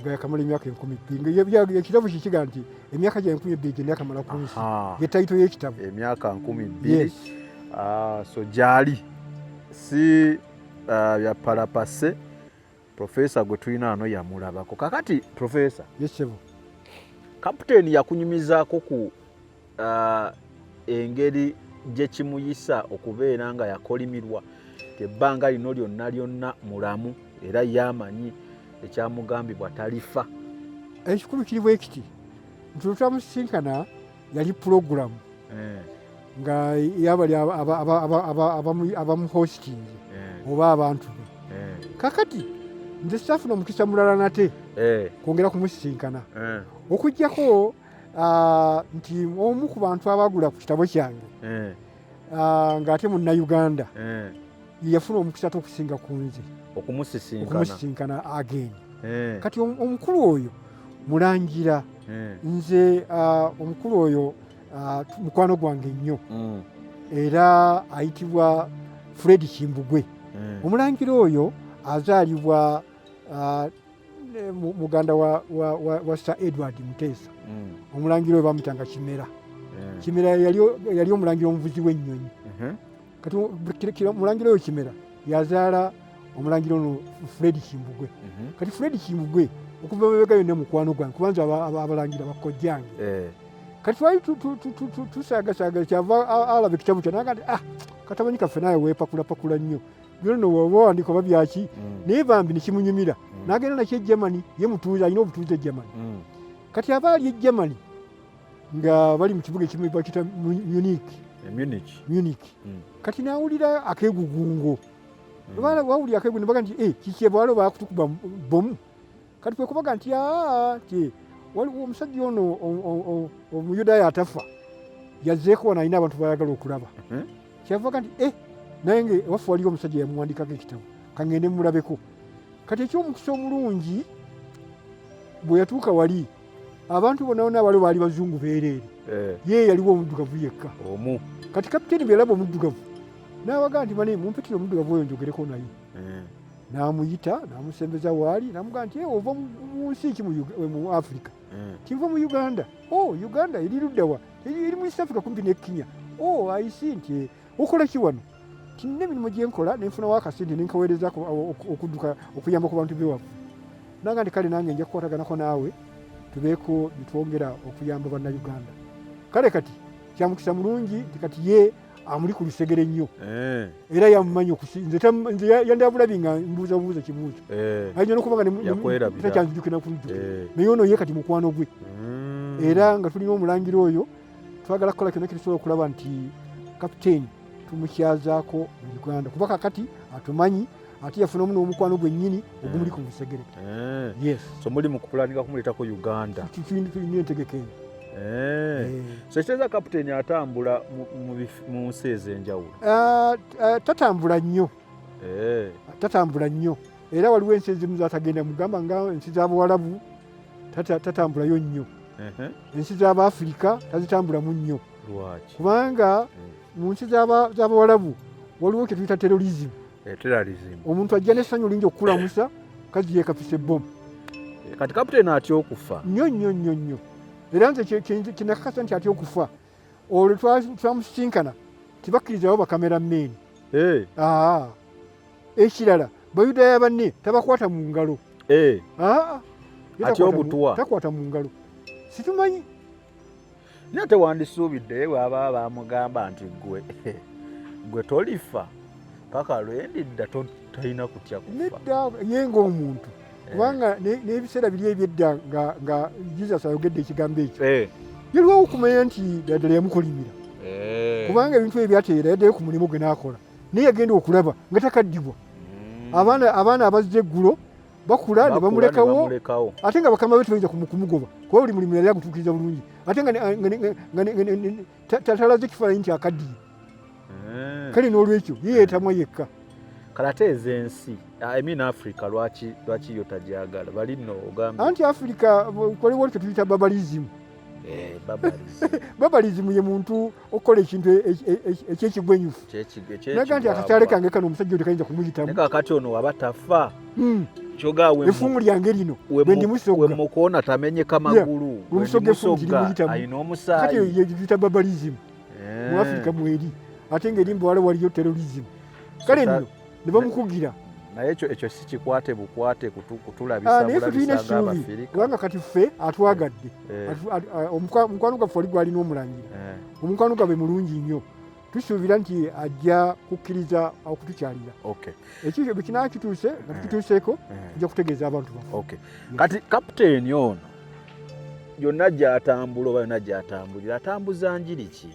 nga yakamala emyaka 2000. Ekitabo kikiga nti emyaka gya 2000 gyonna yakamala ku nsi, ye tayito y'ekitabo. Emyaka 2000. So gyali si bya palapase. Profesa gwe tulina wano yamulabako. Kakati profesa, yes, kapiteeni yakunyumizaako ku engeri gye kimuyisa okubeera nga yakolimirwa ebbanga lino lyonna lyonna mulamu, era yamanyi ekyamugambibwa talifa. Ekikulu kiri bwe kiti nti lwetwamusisinkana yali pulogulamu nga yabali abamuhostinze oba abantu be. Kakati nze saafuna omukisa mulala nate kwongera kumusisinkana okuggyako nti omu ku bantu abagula ku kitabo kyange ng'ate Munnayuganda yafuna omukisa ate okusinga ku nze okumusisinkana again. Kati omukulu oyo mulangira nze omukulu oyo Mukwano gwange nnyo era ayitibwa Fred Kimbugwe. Omulangira oyo azaalibwa muganda wa Sir Edward Muteesa. Omulangira oyo bamutanga Kimera. Kimera yali omulangira omuvuzi w'ennyonyi. Kati omulangira oyo Kimera yazaala omulangira ono Fred Kimbugwe. Kati Fred Kimbugwe okuva mabega yonna mukwano gwange, kubanza abalangira bakojjange. Kati twali tusaagasaaga, kyava alaba ekitabo kyo naga nti, "Ah, katabanyi kaffe nawe weepakulapakula nnyo, byona no woba wandika oba byaki." Naye bambi nekimunyumira, n'agenda nakyo e Germany. Ye mutuuze, alina obutuuze e Germany. Kati aba ali e Germany nga bali mu kibuga ekimu bakiyita Munich. Munich. Munich. Kati n'awulira akeegugungo. Wawulira akeegugungo ne baga nti, "Eh, kiki ebwalo bakutukuba bomu?" Kati kwe kubaga nti, "Aa, ti waliwo omusajja ono omuyudaaya atafa yazzeeko wano, alina abantu bayagala okulaba." Kyavaga nti, "Eh, naye nga ewaffe waliyo omusajja yamuwandikako ekitabo, kaŋŋende mulabeko." Kati ekyomukisa omulungi, bwe yatuuka wali, abantu bonna bonna abaliwo baali bazungu beereere. Ye yaliwo omuddugavu yekka. Omu. Kati kapiteeni bwe yalaba omuddugavu, n'abaga nti, "Bane, mumpitire omuddugavu oyo njogereko naye." N'amuyita, n'amusembeza waali, n'amugamba nti, "Eh, ova mu nsi ki mu Africa?" "Tinva mu Uganda." "Oh, Uganda eri ludda wa?" "Eri mu East Africa, kumpi ne Kenya." "Oh, I see." Nti, "Eh, okola ki wano?" "Ti nina emirimu gye nkola, nenfunawo akasente nenkaweereza okudduka okuyamba ku bantu bewaffe." Nanga nti, "Kale nange nja kukwataganako naawe, tubeeko bitwongera okuyamba Bannayuganda." Kale kati kyamukisa mulungi nti kati ye amuli ku lusegere nnyo. Era yamumanyi nze yandabulabi nga mbuuza bubuuza kibuuzo. Ayinza nokuba nga Yakwerabira. takyanzijukira kunjukira. Naye ono ye kati mukwano gwe. Era nga tulina omulangira oyo, twagala kukola kyonna kyetusobola okulaba nti kapiteeni tumukyazaako mu Uganda, kuba kakati atumanyi, ate yafunamu n'omukwano gwennyini ogumuli ku lusegere. Yes. So muli mu kupulaninga kumuleetako Uganda? Tulina entegeka eyo. So ekitegeeza kapiteeni atambula mu nsi ez'enjawulo? Ah, ah, tatambula nnyo. Tatambula nnyo, era waliwo ensi ezimu zatagenda mugamba nga ensi z'Abawalabu tatambulayo nnyo. Ensi z'Abaafirika tazitambulamu nnyo. Lwaki? Kubanga mu nsi z'Abawalabu waliwo kye tuyita terrorism. Terrorism. Omuntu ajja n'essanyu lingi okukulamusa, kazi yeekapisa ebbomu. Kati kapiteeni atya okufa? Nnyo nnyo nnyo nnyo. Era nze kyenakakasa nti atya okufa, olwo twamusisinkana, tibakkirizawo bacameramen. Aa, ekirala, Bayudaaya banne tabakwata mu ngalo. Aa, ye Atya obutwa? Takwata mu ngalo, situmanyi. Naye ate wandisuubidde bw'aba bamugamba nti gwe tolifa paka lwendidda, talina kutya kufa. Nedda, ye ng'omuntu, kubanga n'ebiseera biri ebyedda nga Jesus ayogedde ekigambo ekyo, yaliwo okumanya nti ddala yamukolimira. Kubanga ebintu ebyo byateera, yaddayo ku mulimu gwe n'akola, naye yagenda okulaba nga takaddibwa. Abaana abazze eggulo bakula ne Bakula ne bamulekawo. Bamulekawo. Ate nga bakama be tebayinza kumugoba, kuba buli mulimu yali agutuukiriza bulungi, ate nga talaze ekifaananyi nti akaddiye. Kale n'olwekyo ye yeetamwa yekka. Kale ate ez'ensi, I mean Africa, lwaki yo tagyagala? Bali nno ogambye. Anti Africa waliwo kye tuyita barbarism. Barbarism. Barbarism ye muntu okukola ekintu ekyekigwenyufu. Naga nti akakyale kange kano omusajja oyo tekayinza kumuyitamu. Naye kakati ono waba tafa, kyogaa effumu lyange lino bwe ndimusogga. We mukoona tamenyeka magulu. Bwe musoga effumu kirimuyitamu. Alina omusaayi. Kati ye tuyita barbarism mu Africa mweri, ate ng'eri mbawala waliyo terrorism. Kale nno ne bamukugira. Naye ekyo si kikwate bukwate kutulabisa Ah, naye ffe tulina bulabisa essuubi, ng'Abafirika. Kubanga kati ffe atwagadde. Omukwano gwaffe wali gwalina omulangira, omukwano gwabwe mulungi nnyo, tusuubira nti ajja kukkiriza okutukyalira. Ekyo bwe kinaba kituuse nga tukituuseeko, tujja kutegeeza abantu baffe. Kati kapiteeni ono yonna gy'atambula oba yonna gy'atambulira, atambuza njiri ki?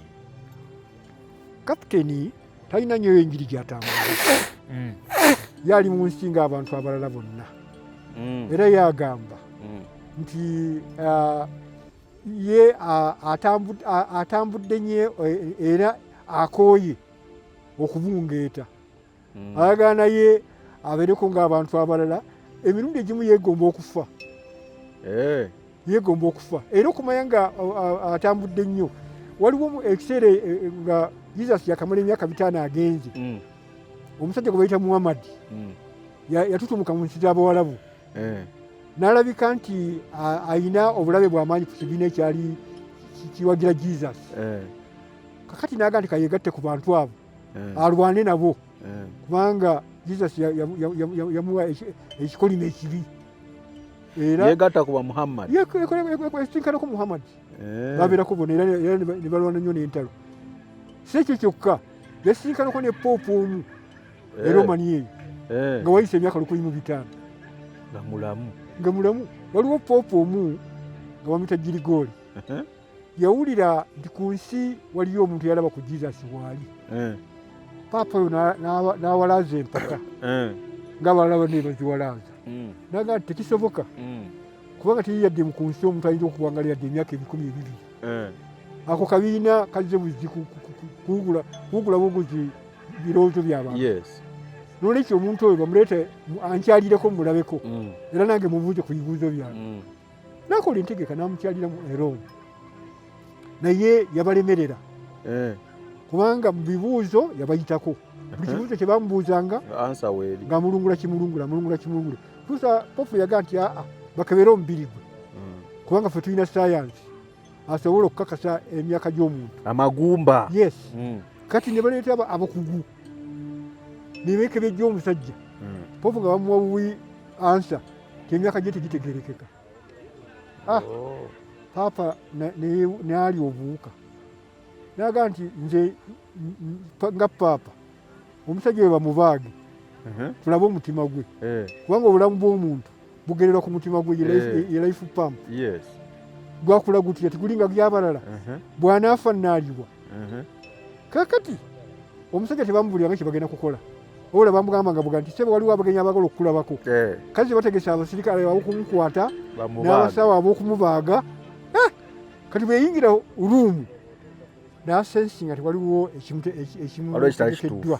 Kapiteeni talina nnyo enjiri gy'atambula. Ye ali mu nsi ng'abantu abalala bonna. Era ye agamba nti ye atambudde nnyo, era akooye okubungeeta. Ayagala naye abeereko ng'abantu abalala. Emirundi egimu yeegomba okufa. Yeegomba okufa, era okumanya nga atambudde nnyo. Waliwo ekiseera nga Jesus yakamala emyaka 5 agenze. Omusajja gwe bayita Muhammad yatutumuka mu nsi z'Abawalabu. N'alabika nti ayina obulabe bw'amaanyi ku kibiina ekyali kiwagira Jesus. Kakati n'agamba nti kayegatte ku bantu abo alwane nabo kubanga Jesus yamuwa ekikolimo ekibi. Era yegatta ku ba Muhammad. Yesinkanako Muhammad. Babeerako bona era ne balwana nnyo n'entalo. Si ekyo kyokka, yasinkanako ne Pope omu e Romani eyo nga wayise emyaka 1500. Nga mulamu. Nga mulamu. Waliwo Pope omu nga bamuyita Girigori. Yawulira nti ku nsi waliyo omuntu yalaba ku Jesus waali. Paapa oyo n'awalaaza empaka ng'abalala banne baziwalaaza. N'agamba nti tekisoboka kubanga teri yadde ku nsi omuntu ayinza okuwangala yadde emyaka 2000. Ako kabiina kazze buzzi kuwugula buguzi birowoozo by'abantu. N'olwekyo omuntu oyo bamuleete ankyalireko mulabeko era nange mubuuze ku bibuuzo byange. N'akola entegeka n'amukyalira mu Rome. Naye yabalemerera kubanga mu bibuuzo yabayitako. Buli kibuuzo kye bamubuuzanga ng'amulungula kimulungula, amulungula kimulungula. Tuusa Pope yagamba nti aa bakebere omubiri gwe kubanga ffe tulina sayansi asobola okukakasa emyaka gy'omuntu. Amagumba. Yes. Kati ne baleeta abakugu ne beekebejja omusajja. Pope nga bamuwa buwi ansa ti emyaka gye tegitegeerekeka. Paapa n'alya obuwuka. N'agamba nti nze nga paapa omusajja oyo bamubaage tulabe omutima gwe kubanga obulamu bw'omuntu bugererwa ku mutima gwe, ye life pump. Gwakula gutya tegulinga gyabalala bw'anaafa naalibwa. Kaakati omusajja tebamubulira nga kye bagenda kukola. Ola bamugamba nga buga nti ssebo waliwo abagenyi abagala okukulabako. Kazi bategesa abasirikale ab'okumukwata n'abasawo ab'okumubaaga. Kati bwe yayingira ruumu n'asensinga nti waliwo ekimutegekeddwa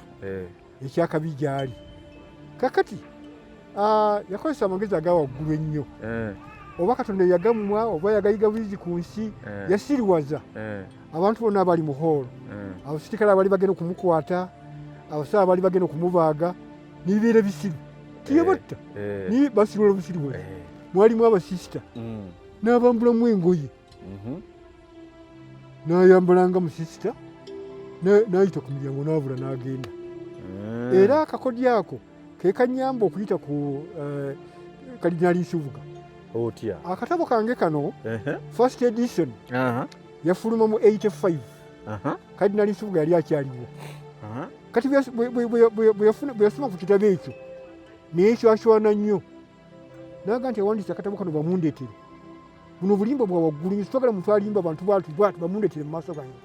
ekyakabi gy'ali. Kakati yakozesa amagezi aga waggulu ennyo. Oba Katonda yagamuwa oba yagayiga buyizi ku nsi, yasiriwaza abantu bonna abali mu hoolo. Abasirikale abali bagenda okumukwata, abasawo abali bagenda okumubaaga, nibibeera bisiru. Tiyabatta, naye basirula obusiriwaza. Mwalimu abasisita n'abambulamu engoye. N'ayambala nga musisita, n'ayita ku miryango n'abula n'agenda. Era akakodyo ako ke kannyamba okuyita ku Kalidinaali Nsubuga. Otya? Akatabo kange kano first edition yafuluma mu 85. Kalidinaali Nsubuga yali akyaliwo. Kati bwe yasoma ku kitabo ekyo neyekywakywana nnyo. N'agamba nti awandiise akatabo kano bamundeetere. Buno obulimba bwa waggulu nnyo, sitwagala muntu alimba bantu bw'ati bw'ati, bamundeetere mu maaso gange.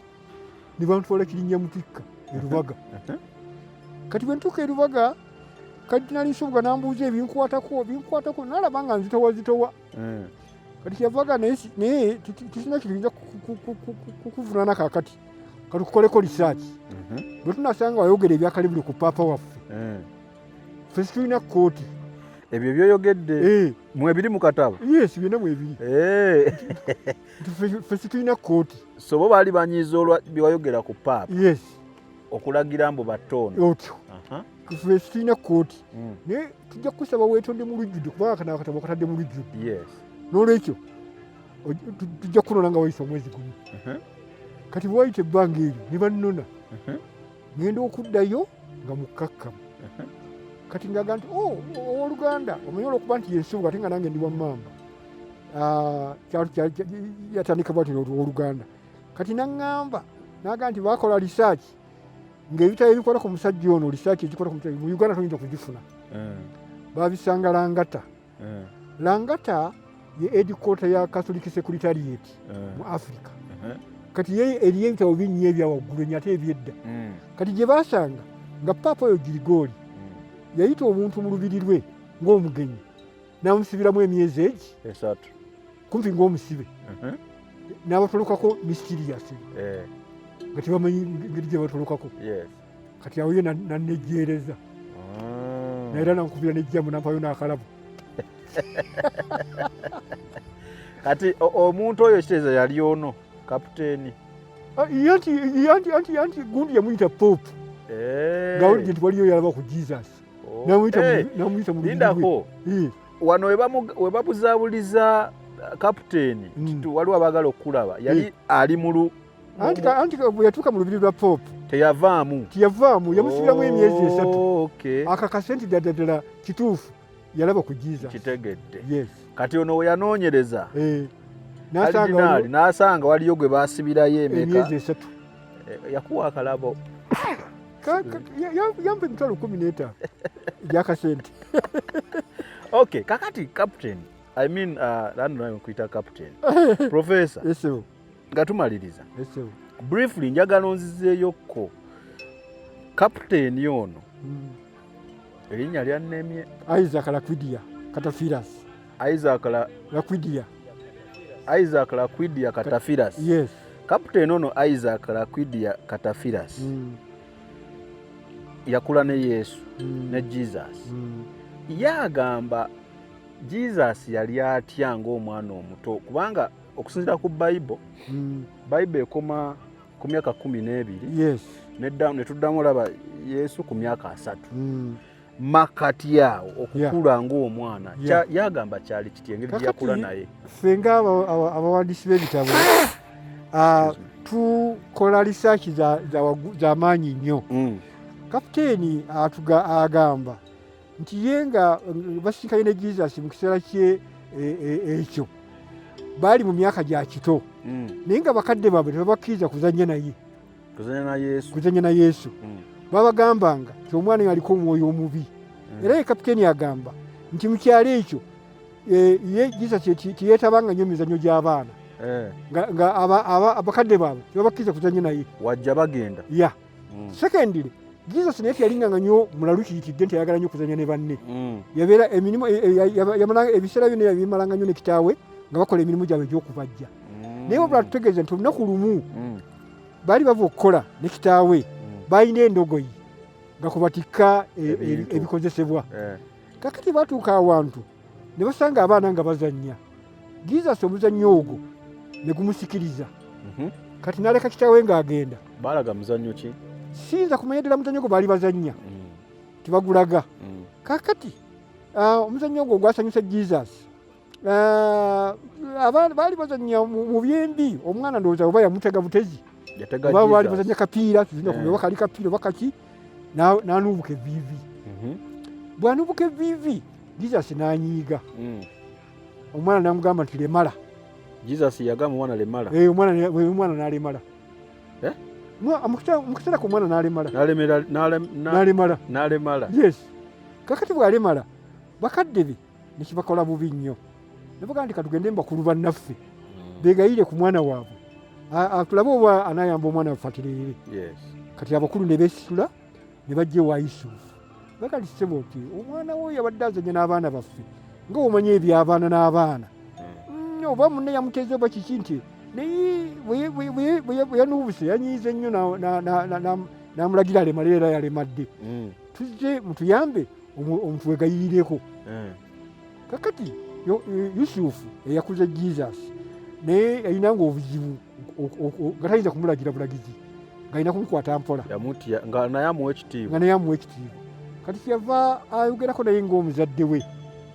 Ne bantwala Kirinnya Mutikka e Lubaga. Kati bwe ntuuka e Lubaga, Kalidinaali Nsubuga n'ambuuza ebinkwatako, n'alaba nga nzitowa zitowa. Kati kyeyava naye tulina kye tuyinza kukuvunaana kaakati, katukukoleko research. Bwe tunasanga wayogera ebyakalibuli ku paapa waffe, ffe situlina kkooti. Ebyo byoyogedde mwebiri mu katabo? Yes, byonna mwebiri. Ffe situlina kkooti. So bo baali banyiiza olwa byewayogera ku paapa? Yes. Okulagira mbu batte ono. Otyo. Ffe situlina kkooti. Naye tujja kukusaba weetonde mu lujjudde kubanga kano akatabo katadde mu lujjudde. N'olwekyo tujja kunona nga wayise omwezi gumu. Kati bwe wayita ebbanga eryo ne bannona. Ngenda okuddayo nga mukkakkamu. Kati ngaga nti owooluganda omanyi olw'okuba nti yensubuga ate nga nange ndi wa mmamba. Yatandika bw'atyo owooluganda. Kati n'aŋŋamba n'agamba nti baakola research ng'ebitabo ebikola ku musajja ono, research ezikola ku musajja mu Uganda toyinza kugifuna. Babisanga Langata. Langata ye headquarter ya Catholic Secretariat mu Africa. Kati ye eriyo ebitabo bingi ebya waggulu ennyo ate eby'edda. Kati gye baasanga nga paapa oyo Girigori yayita omuntu mu lubiri lwe ng'omugenyi n'amusibiramu emyezi egi 3 kumpi ng'omusibe n'abatolokako mysterious nga tebamanyi ngeri gye batolokako. Kati awo ye nannejjeereza. Naye era nankubira n'ejjamu nampayo n'akalabo. Kati omuntu oyo kitegeeza yali ono kaputeeni? Ah, anti gundi yamuyita Pope. Eh. Ngawulidde nti waliyo yalaba ku Jesus. Oh. Namuyita mu Lindako. Wano we babuzaabuliza kapiteeni waliwo abaagala okukulaba, yali ali mu Anti bwe yatuuka mu lubiri lwa Pope teyavaamu. Teyavaamu, yamusibiramu emyezi 3. Akakase nti ddala ddala kituufu yalaba ku Jesus. Kitegedde. Yes. Kati ono we yanoonyereza n'asanga waliyo gwe baasibirayo emyezi 3. Yakuwa akalabo. Yampa emitwalo 15 egy'akasente. Okay, kakati captain, I mean lando nkuyita captain. Professor. Yes, sir. Nga tumaliriza. Yes, sir. Briefly njagala onzizeeyokko. Captain ono. Erinnya lyannemye. Isaac Lakwidia Katafiras. Isaac Lakwidia. Isaac Lakwidia Katafiras. Yes. Captain ono Isaac Lakwidia Katafiras. Yakula ne Yesu, ne Jesus. Yagamba Jesus yali atya ng'omwana omuto, kubanga okusinziira ku Bible, Bible ekoma ku myaka 12. Yes. Ne tuddamu olaba Yesu ku myaka 3. Makati awo okukula ng'omwana. Yagamba kyali kitya engeri gye yakula naye? Ffe nga abawandiisi b'ebitabo tukola research za maanyi nnyo. Kapiteeni agamba nti ye nga basisinkanye ne Jesus mu kiseera kye ekyo baali mu myaka gya kito, naye nga bakadde baabwe tebabakkiriza kuzannya naye, kuzannya na Yesu. Babagambanga nti omwana oyo aliko omwoyo omubi. Era ye kapiteeni agamba nti mu kyalo ekyo ye Jesus teyeetabanga nnyo mizannyo gy'abaana, nga abakadde baabwe tebabakkiriza kuzannya naye, wajja bagenda. Yeah. Secondly, Jesus naye teyalinganga nnyo mulalu kiyitidde nti ayagala nnyo kuzannya ne banne. Yabeera emirimu ebiseera byonna yabimalanga nnyo ne kitaawe nga bakola emirimu gyabwe egy'okubajja. Naye wabula tutegeeza nti olunaku lumu baali bava okukola ne kitaawe, balina endogoyi nga kubatikka ebikozesebwa. Kakati batuuka awantu ne basanga abaana nga bazannya. Jesus omuzannyo ogwo ne gumusikiriza. Kati n'aleka kitaawe ng'agenda. Baalaga muzannyo ki? Siyinza kumanya ddala muzannyo gwe baali bazannya. Tebagulaga. Kakati omuzannyo ogwo gwasanyusa Jesus. Baali bazannya mu byembi, omwana ndowooza oba yamutega butezi. Oba baali bazannya kapiira, tuzina kumenya oba kali kapiira oba kaki, n'anuubuka evviivi. Bw'anuubuka evviivi, Jesus n'anyiiga. Omwana n'amugamba nti lemala. Jesus yagamba omwana lemala. Omwana n'alemala. Mu kiseera ku omwana n'alemala. N'alemala. N'alemala. Yes. Kakati bw'alemala, bakadde be ne kibakola bubi nnyo. Ne bagamba nti katugende mu bakulu bannaffe, beegayirire ku mwana waabwe. Tulabe oba anaayamba omwana waffe atereere. Kati abakulu ne beesitula ne bajja ewa Yusufu. Bagamba nti ssebo nti omwana wo yabadde azannya n'abaana baffe, nga bw'omanyi eby'abaana n'abaana. Oba munne yamuteeze oba kiki nti naye bwe yanuubuse yanyiize nnyo n'amulagira alemale era yalemadde. Tuzze mutuyambe omutuwegayirireko. Kakati Yusufu eyakuza Jesus naye yalinanga obuzibu nga tayinza kumulagira bulagizi, ng'alina kumukwata mpola. Yamutya nga naye amuwa ekitiibwa. Nga naye amuwa ekitiibwa. Kati kyeyava ayogerako naye ng'omuzadde we,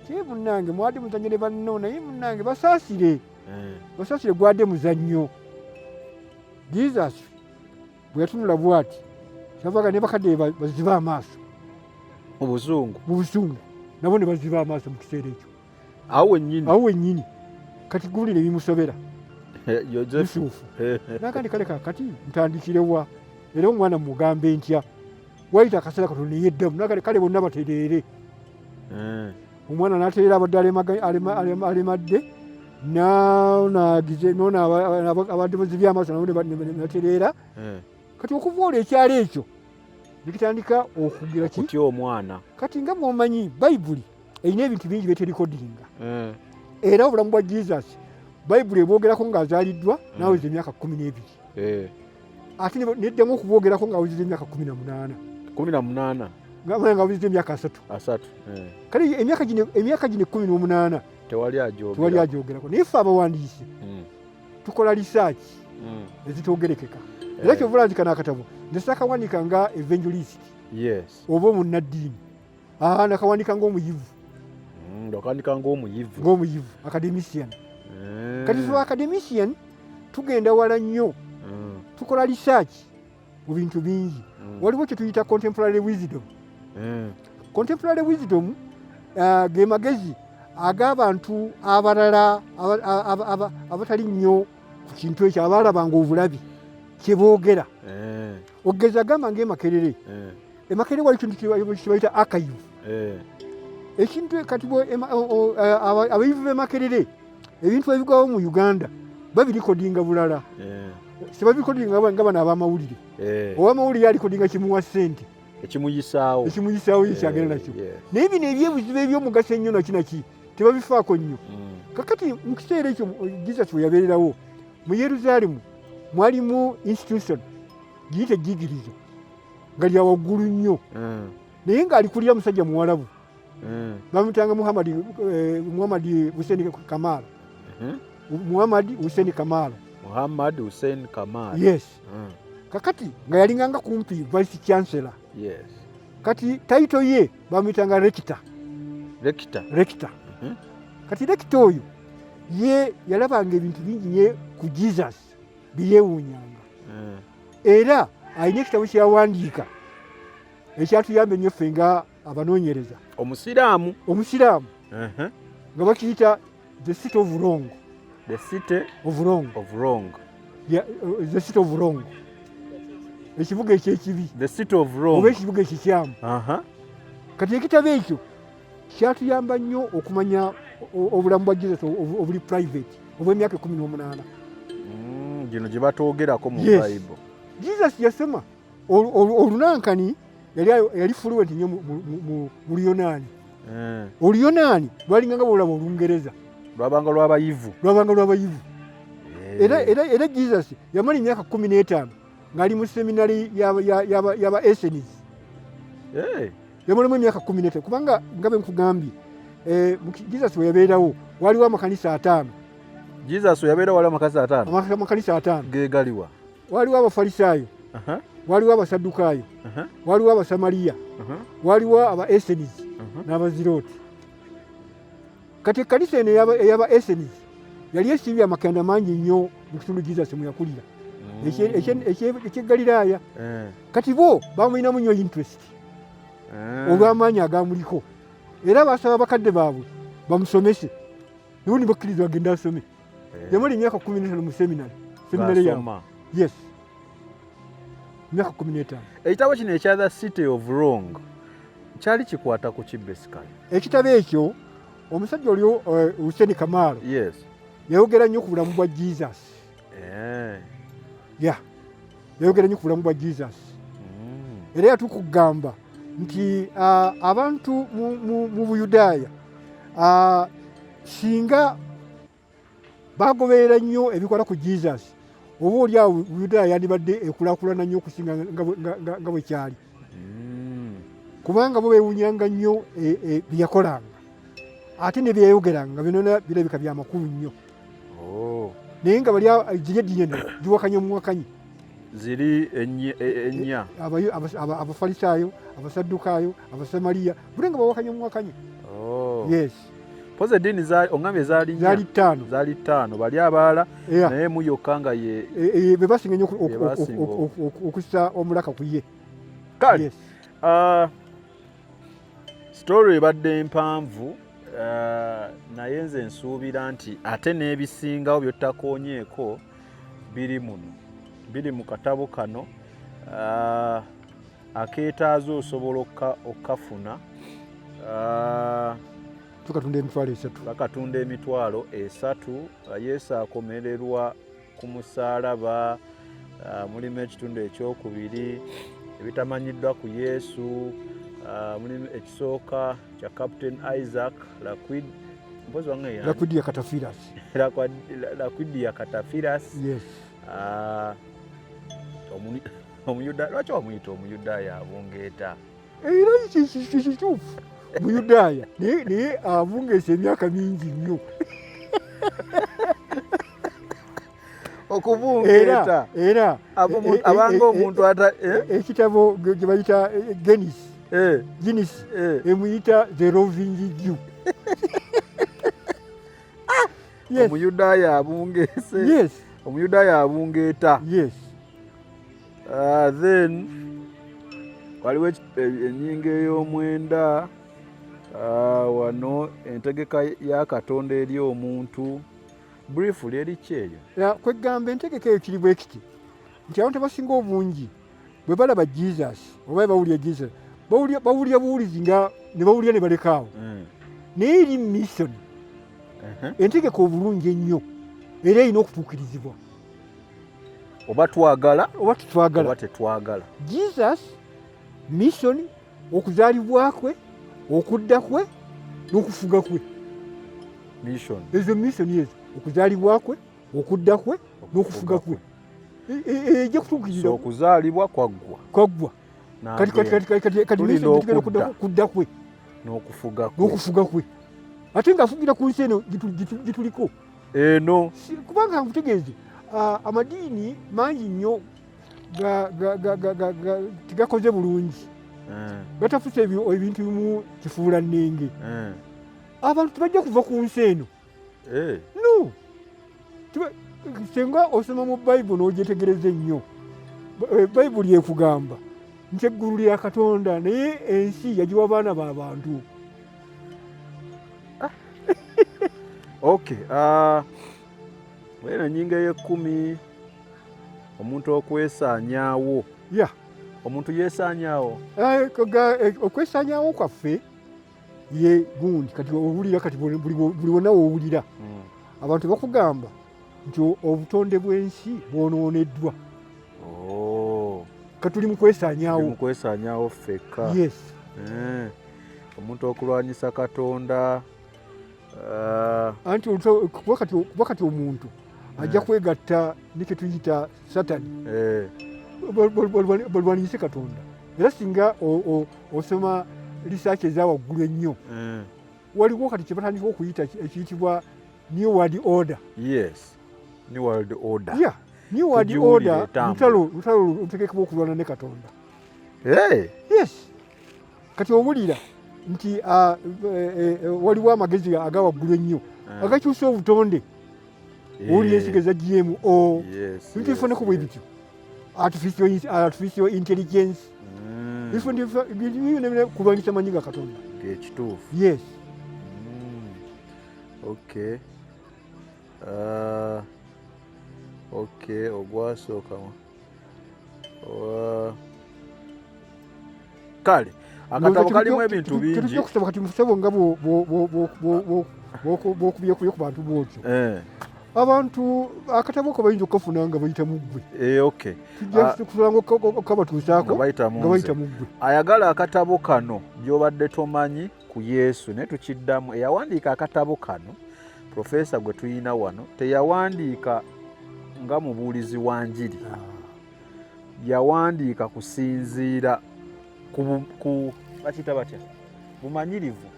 kye munnange mwadde muzannyo ne banno, naye munnange basaasire. Basaasire gwadde muzannyo. Jesus bwe yatunula bw'ati, kyavaga ne bakadde be bazibe amaaso. Mu busungu. Mu busungu. Nabo ne baziba amaaso mu kiseera ekyo. Awo wennyini. Awo wennyini. Kati gundi ne bimusobera. Yusufu. N'agamba kale kaakati ntandikire wa? Era omwana mugambe ntya? Wayita akaseera katono ne yeddamu. N'agamba kale bonna batereere. Omwana n'atereera abadde alemadde, n'agize, n'ono abadde bazibye amaaso nabo ne batereera. Kati okuva olwo ekyalo ekyo ne kitandika okugira ki? Okutya omwana. Kati nga bw'omanyi Bayibuli erina ebintu bingi by'eterikodinga. Era obulamu bwa Jesus Bayibuli ebwogerako ng'azaaliddwa n'aweza emyaka 12. Ate neddamu okubwogerako ng'awezezza emyaka 18. 18. Ng'awezezza emyaka 3. 3. Kale emyaka gino 18 tewali agyogerako. Tewali agyogerako. Naye ffe abawandiisi tukola research. Ezitoogerekeka era. Kyova olaba kano akatabo nze sakawanika nga evangelist oba omunnaddiini. Aa, nakawanika ng'omuyivu. Okandika ng'omuyivu. Ng'omuyivu, academician. Kati fe academician tugenda wala nnyo. Tukola research mu bintu bingi. Waliwo kye tuyita contemporary wisdom. Contemporary wisdom ge magezi ag'abantu abalala abatali nnyo ku kintu ekyo, abalabanga obulabi kyeboogera. Okugeza, gamba ngaemakerere. Emakerere wali kintu kyebayita archive. Ekintu kati abayivu b'emakerere, ebintu ebigwawo mu Uganda babirikodinga bulala. Sebabikodinga nga bano abamawulire. Owamawulire alikodinga kimuwa ssente. Ekimuyisaawo. Ekimuyisaawo ye kyagenda nakyo. Naye bino ebyebuzibu ebyomugaso ennyo naki naki tebabifaako nnyo. Kakati mu kiseera ekyo Jesus we yabeererawo mu Yerusaalemu, mwalimu institution giyite ejjigirizo nga lya waggulu nnyo. Naye ng'alikulira musajja muwalabu. Bamutanga Muhammad, Muhammad Hussein Kamala. Muhammad Hussein Kamala. Muhammad Hussein Kamal. Yes. Kakati nga yalinganga kumpi vice chancellor. Kati title ye bamuyitanga rector. Rector. Rector. Kati rector oyo ye yalabanga ebintu bingi nye ku Jesus byeyewuunyanga. Era alina ekitabo kyeyawandiika ekyatuyamba ennyo ffe nga abanoonyereza. Omusiraamu. Omusiraamu. Nga bakiyita The City of Wrong. The City of Wrong. Of Wrong. Yeah, The City of Wrong, ekibuga ekyekibi. The City of Wrong. Oba ekibuga ekikyamu. Kati ekitabo ekyo kyatuyamba nnyo okumanya obulamu bwa Jesus obuli private obw'emyaka 18. Gino gye batoogerako mu Bible. Jesus yasoma olunankani, yali fluent nnyo mu Luyonaani. Oluyonaani lwalinganga bwolaba Olungereza. Lwabanga lwabayivu. Lwabanga lwabayivu. Era Jesus yamala emyaka 15 ng'ali mu seminary y'aba Essenes. Yamalamu emyaka 15 kubanga nga bwe nkugambye, Jesus we yabeerawo waliwo amakanisa 5. Jesus we yabeerawo waliwo amakanisa 5. Amakanisa 5. Gegaliwa? Waliwo Abafalisaayo, waliwo Abasaddukaayo, waliwo Abasamaliya, waliwo aba Essenes n'Abazirooti. Kati ekkanisa eno ey'aba Essenes yali esibye amakanda mangi nnyo mu kitundu Jesus mwe yakulira eky'e Galiraaya. Kati bo bamulinamu nnyo interest olw'amaanyi agamuliko, era basaba bakadde baabwe bamusomese, nibo nibakkiriza bagende asome. Yamala emyaka 15 mu seminary yaabwe. Ng'asoma. Yes, emyaka 15. Ekitabo kino ekya The City of Wrong kyali kikwata ku ki basically? Ekitabo ekyo, omusajja oli Hussein Kamalo yayogera nnyo ku bulamu bwa Jesus. Ya, yayogera nnyo ku bulamu bwa Jesus. Era yatuuka okugamba nti abantu mu Buyudaaya, singa bagoberera nnyo ebikwata ku Jesus, oba oli awo Buyudaaya yandibadde ekulaakulana nnyo okusinga nga bwe kyali. Kubanga bo beewunyanga nnyo bye yakolanga ate ne byeyayogeranga nga byonna birabika bya makulu nnyo. Naye nga bali ziri eddiini endala giwakanya omuwakanyi. Ziri ennya. Abafalisaayo, Abasaddukaayo, Abasamaliya, buli nga bawakanya omuwakanyi. Yes. Poza eddiini oŋŋambye zaali nnya? Zaali ttaano. Zaali ttaano, bali abalala naye mu yokka nga ye Be basinga nnyo Be basinga okussa omulaka ku ye. Kale. Yes. Story ebadde mpanvu, naye nze nsuubira nti ate n'ebisingawo by'ottakoonyeeko biri muno, biri mu katabo kano. Akeetaaza osobola okukafuna. Tukatunda 30,000. Bakatunda 30,000. Yesu akomererwa ku musaalaba. Mulimu ekitundu ekyokubiri, ebitamanyiddwa ku Yesu. Mulimu ekisooka kya Captain Isaac Laquid, mpozi wange yani? Laquidia Katafiras. Laquidia Katafiras. Yes. Omuyuda, lwaki wamuyita Omuyudaaya abungeeta? Era kituufu, Muyudaaya, naye abungeesa emyaka mingi nnyo. Okubungeeta. Era abanga omuntu ata ekitabo gye bayita Guinness, Guinness emuyita the roving Jew. Yes. Omuyudaaya abungeese. Yes. Omuyudaaya abungeeta. Yes. Then waliwo ennyingo ey'omwenda, wano entegeka ya Katonda eri omuntu, briefly eri ki eyo? Kwegamba entegeka eyo kiri bwe kiti nti abantu abasinga obungi bwe balaba Jesus oba bawulira Jesus, bawulira buwulizi nga ne bawulira ne balekaawo. Naye eri mission, entegeka obulungi ennyo era erina okutuukirizibwa. Oba twagala oba tetwagala, oba tetwagala. Jesus mission, okuzaalibwa kwe, okudda kwe n'okufuga kwe. Mission. Ezo mission ezo, okuzaalibwa kwe, okudda kwe n'okufuga kwe, ejja kutuukirira. So okuzaalibwa kwaggwa. Kwaggwa. Kati kati kati kati kati kati Tulinda mission tugenda okudda. Kudda kwe n'okufuga kwe. N'okufuga kwe, ate ng'afugira ku nsi eno gituliko eno. Kubanga nkutegeeze, amadiini mangi nnyo tegakoze bulungi, gatafuse ebintu bimu kifuula nnenge. Abantu tebajja kuva ku nsi eno. No. Singa osoma mu Bayibuli n'ogyetegereza ennyo, Bayibuli ekugamba nti eggulu lya Katonda naye ensi yagiwa baana b'abantu. Okay, eno ennyingo ey'ekkumi, omuntu okwesaanyaawo. Omuntu yeesaanyaawo. Okwesaanyaawo kwaffe ye gundi kati owulira kati buli wonna woowulira abantu bakugamba nti obutonde bw'ensi bwonooneddwa. Kati tuli mu kwesaanyaawo. Tuli mu kwesaanyaawo ffekka. Yes. Omuntu okulwanyisa Katonda. Anti kuba kati omuntu ajja kwegatta ne kye tuyita Satani. Balwanyise Katonda. Era singa osoma research eza waggulu ennyo, waliwo kati kye batandika okuyita ekiyitibwa New World Order. Yes. New World Order. Yeah. New World Tugiwulire Order, etambula. lutalo lutegekebwa okulwana ne Katonda. Hey. Yes. Kati owulira nti waliwo amagezi aga waggulu ennyo agakyusa obutonde. Owulira ensigo eza GMO. Bintu bifaananako bwe bityo. Artificial intelligence. Bintu kulwanyisa maanyi ga Katonda. Ekituufu. Yes. Okay. Okay, ogwasooka. Kale akatabo kalimu ebintu bingi. Tetujja kusaba kati musabo nga bw'okubyekubye ku bantu bw'otyo. Abantu akatabo ko bayinza okukafuna nga bayita mu ggwe. Okay. Tujja kusaba nga okabatuusaako Nga bayita mu nga bayita nze. mu ggwe. Ayagala akatabo kano by'obadde tomanyi ku Yesu, naye tukiddamu. Eyawandiika akatabo kano, profesa gwe tuyina wano, teyawandiika nga mubuulizi wa njiri. Yawandiika kusinziira ku bakiyita batya? Bumanyirivu.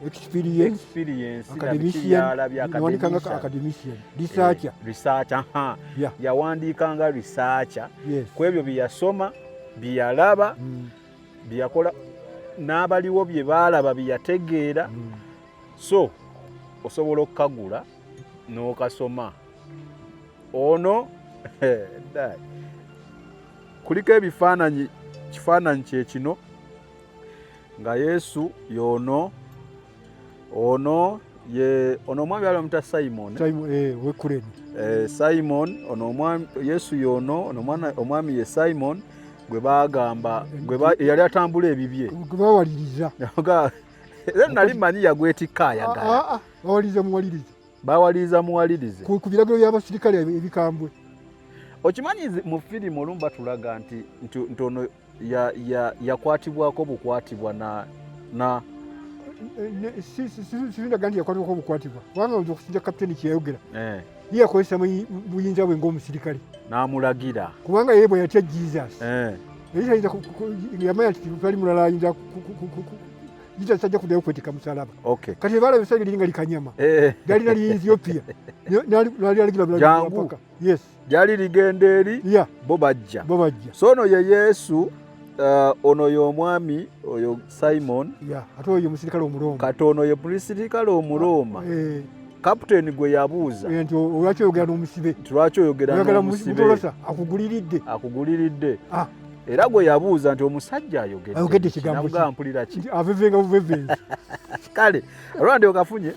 Experience. Experience na Academician. biki byalabye, Yawandiika nga academician. academician. Researcher. Researcher, aha. Yawandiika nga researcher. Ku ebyo bye yasoma, bye yalaba, bye yakola, n'abaliwo bye baalaba, bye yategeera. So, osobola okukagula n'okasoma. Ono, dai. Kuliko ebifaananyi, kifaananyi kye kino nga Yesu y'ono, ono ye, ono omwami ali bamuyita Simon. Simon, w'e Kurene. Simon, ono omwami, Yesu y'ono, ono omwana, omwami ye Simon, gwe baagamba, gwe ba, yali atambula ebibye. Gwe bawaliriza. Era nali mmanyi yagwetikka ayagala. Bawaliriza muwalirize. Bawaliriza muwalirize. Ku biragiro by'abasirikale ebikambwe. Okimanyi mu firimu olumu batulaga nti ono yakwatibwako bukwatibwa na Sindaga nti yakwatibwako bukwatibwa. Kubanga oyinza okusinza kapiteeni kye yayogera. Ye yakozesa buyinza bwe ng'omusirikale. N'amulagira. Kubanga ye bwe yatya Jesus. Yali tayinza yamanya nti tali mulala ayinza Jesus tajja kuddayo kwetikka musalaba. Okay. Kati balaba essanyu liri nga likanyama. Eh. Lyalina liyinziyopiya. Jangu. Yes. Lyali ligenda eri. Yeah. Bo bajja. Bo bajja. So ono ye Yesu ono y'omwami oyo Simon. Yeah. Ate oyo musirikale Omurooma. Kati ono ye musirikale Omurooma. Eh. Kapiteeni gwe yabuuza. Nti lwaki oyogera n'omusibe? Nti lwaki oyogera n'omusibe? Mutolosa akuguliridde. Akuguliridde. Ah. Era gwe yabuuza nti omusajja ayogedde. Ayogedde kigambo ki? Mpulira ki? Avevenga buvevenzi. Kale, olwandi okafunye.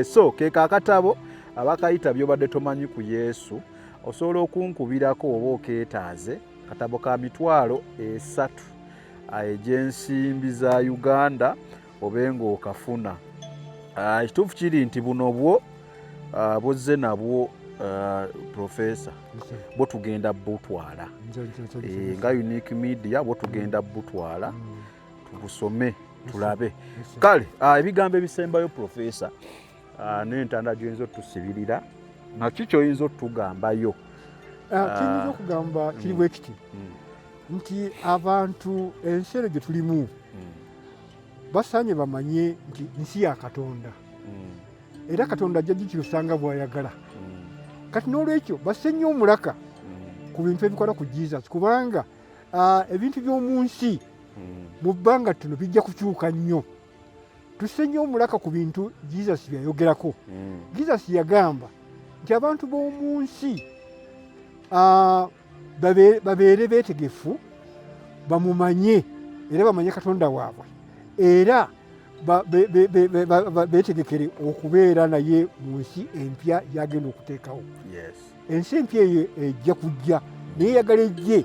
So ke akatabo abakayita byobadde tomanyi ku Yesu, osobola okunkubirako oba okeetaaze katabo ka 300,000 egy'ensimbi za Uganda obe ng'okafuna. Ekituufu kiri nti buno bwo bozze nabwo profesa bwo tugenda butwala nga Unique Media bwo tugenda butwala tubusome tulabe. Kale ebigambo ebisembayo profesa n'entanda gy'oyinza otusibirira naki ky'oyinza otugambayo? Kiyinza okugamba kiri bwe kiti nti abantu ensi eno gye tulimu basaanye bamanye nti nsi ya Katonda era Katonda ajja gikyusanga bw'ayagala. Kati n'olwekyo basse nnyo omulaka ku bintu ebikwata ku Jesus, kubanga ebintu by'omu nsi mu bbanga ttono bijja kukyuka nnyo. Tusse nnyo omulaka ku bintu Jesus byayogerako. Jesus yagamba nti abantu b'omu nsi babeere beetegefu bamumanye era bamanye Katonda waabwe era beetegekere okubeera naye mu nsi empya gy'agenda okuteekawo. Ensi empya eyo ejja kujja naye eyagala ejje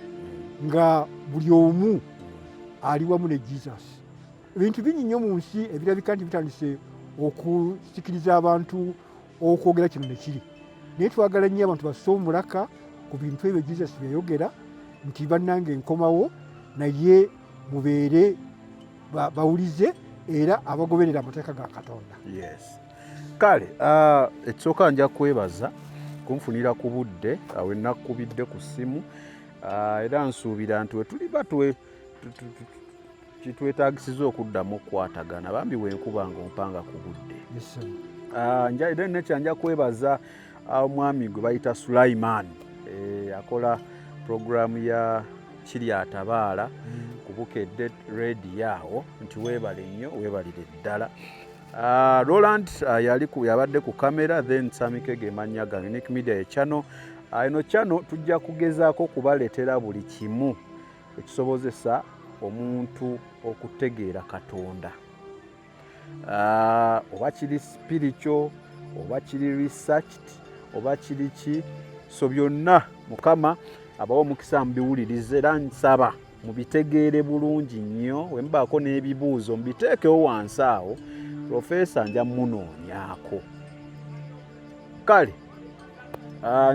nga buli omu ali wamu ne Jesus. Ebintu bingi nnyo mu nsi ebirabika nti bitandise okusikiriza abantu okwogera kino ne kiri, naye twagala nnyo abantu basse omulaka ku bintu ebyo Jesus byeyayogera nti bannange nkomawo naye mubeere bawulize era abagoberera amateeka ga Katonda. Yes. Kale ekisooka nja kwebaza kunfunira ku budde awe nakubidde ku ssimu, era nsuubira nti wetuliba kitwetaagisiza okuddamu okukwatagana bambi wenkuba nga ompanga ku budde. Yes, sir. Nekya nja kwebaza omwami gwe bayita Sulaiman, akola programu ya Kiri Atabaala ku Bukedde Radio awo, nti weebale nnyo, weebalire ddala. Roland yabadde ku kamera, then Sami Kege mannya ga Unique Media ye channel. Eno channel tujja kugezaako kubaleetera buli kimu ekisobozesa omuntu okutegeera Katonda. Oba kiri spiritual, oba kiri researched, oba kiri ki, so byonna Mukama abawa omukisa mubiwulirize, era nsaba mubitegeere bulungi nnyo. We mubaako n'ebibuuzo mubiteekewo wansi awo, profesa nja munoonyaako. Kale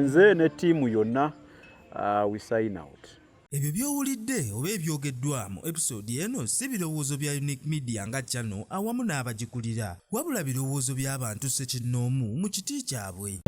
nze ne ttiimu yonna, we sign out. Ebyo by'owulidde oba ebyogeddwa mu episode eno si birowoozo bya Unique Media nga channel awamu n'abagikulira, wabula birowoozo by'abantu ssekinnoomu mu kiti kyabwe.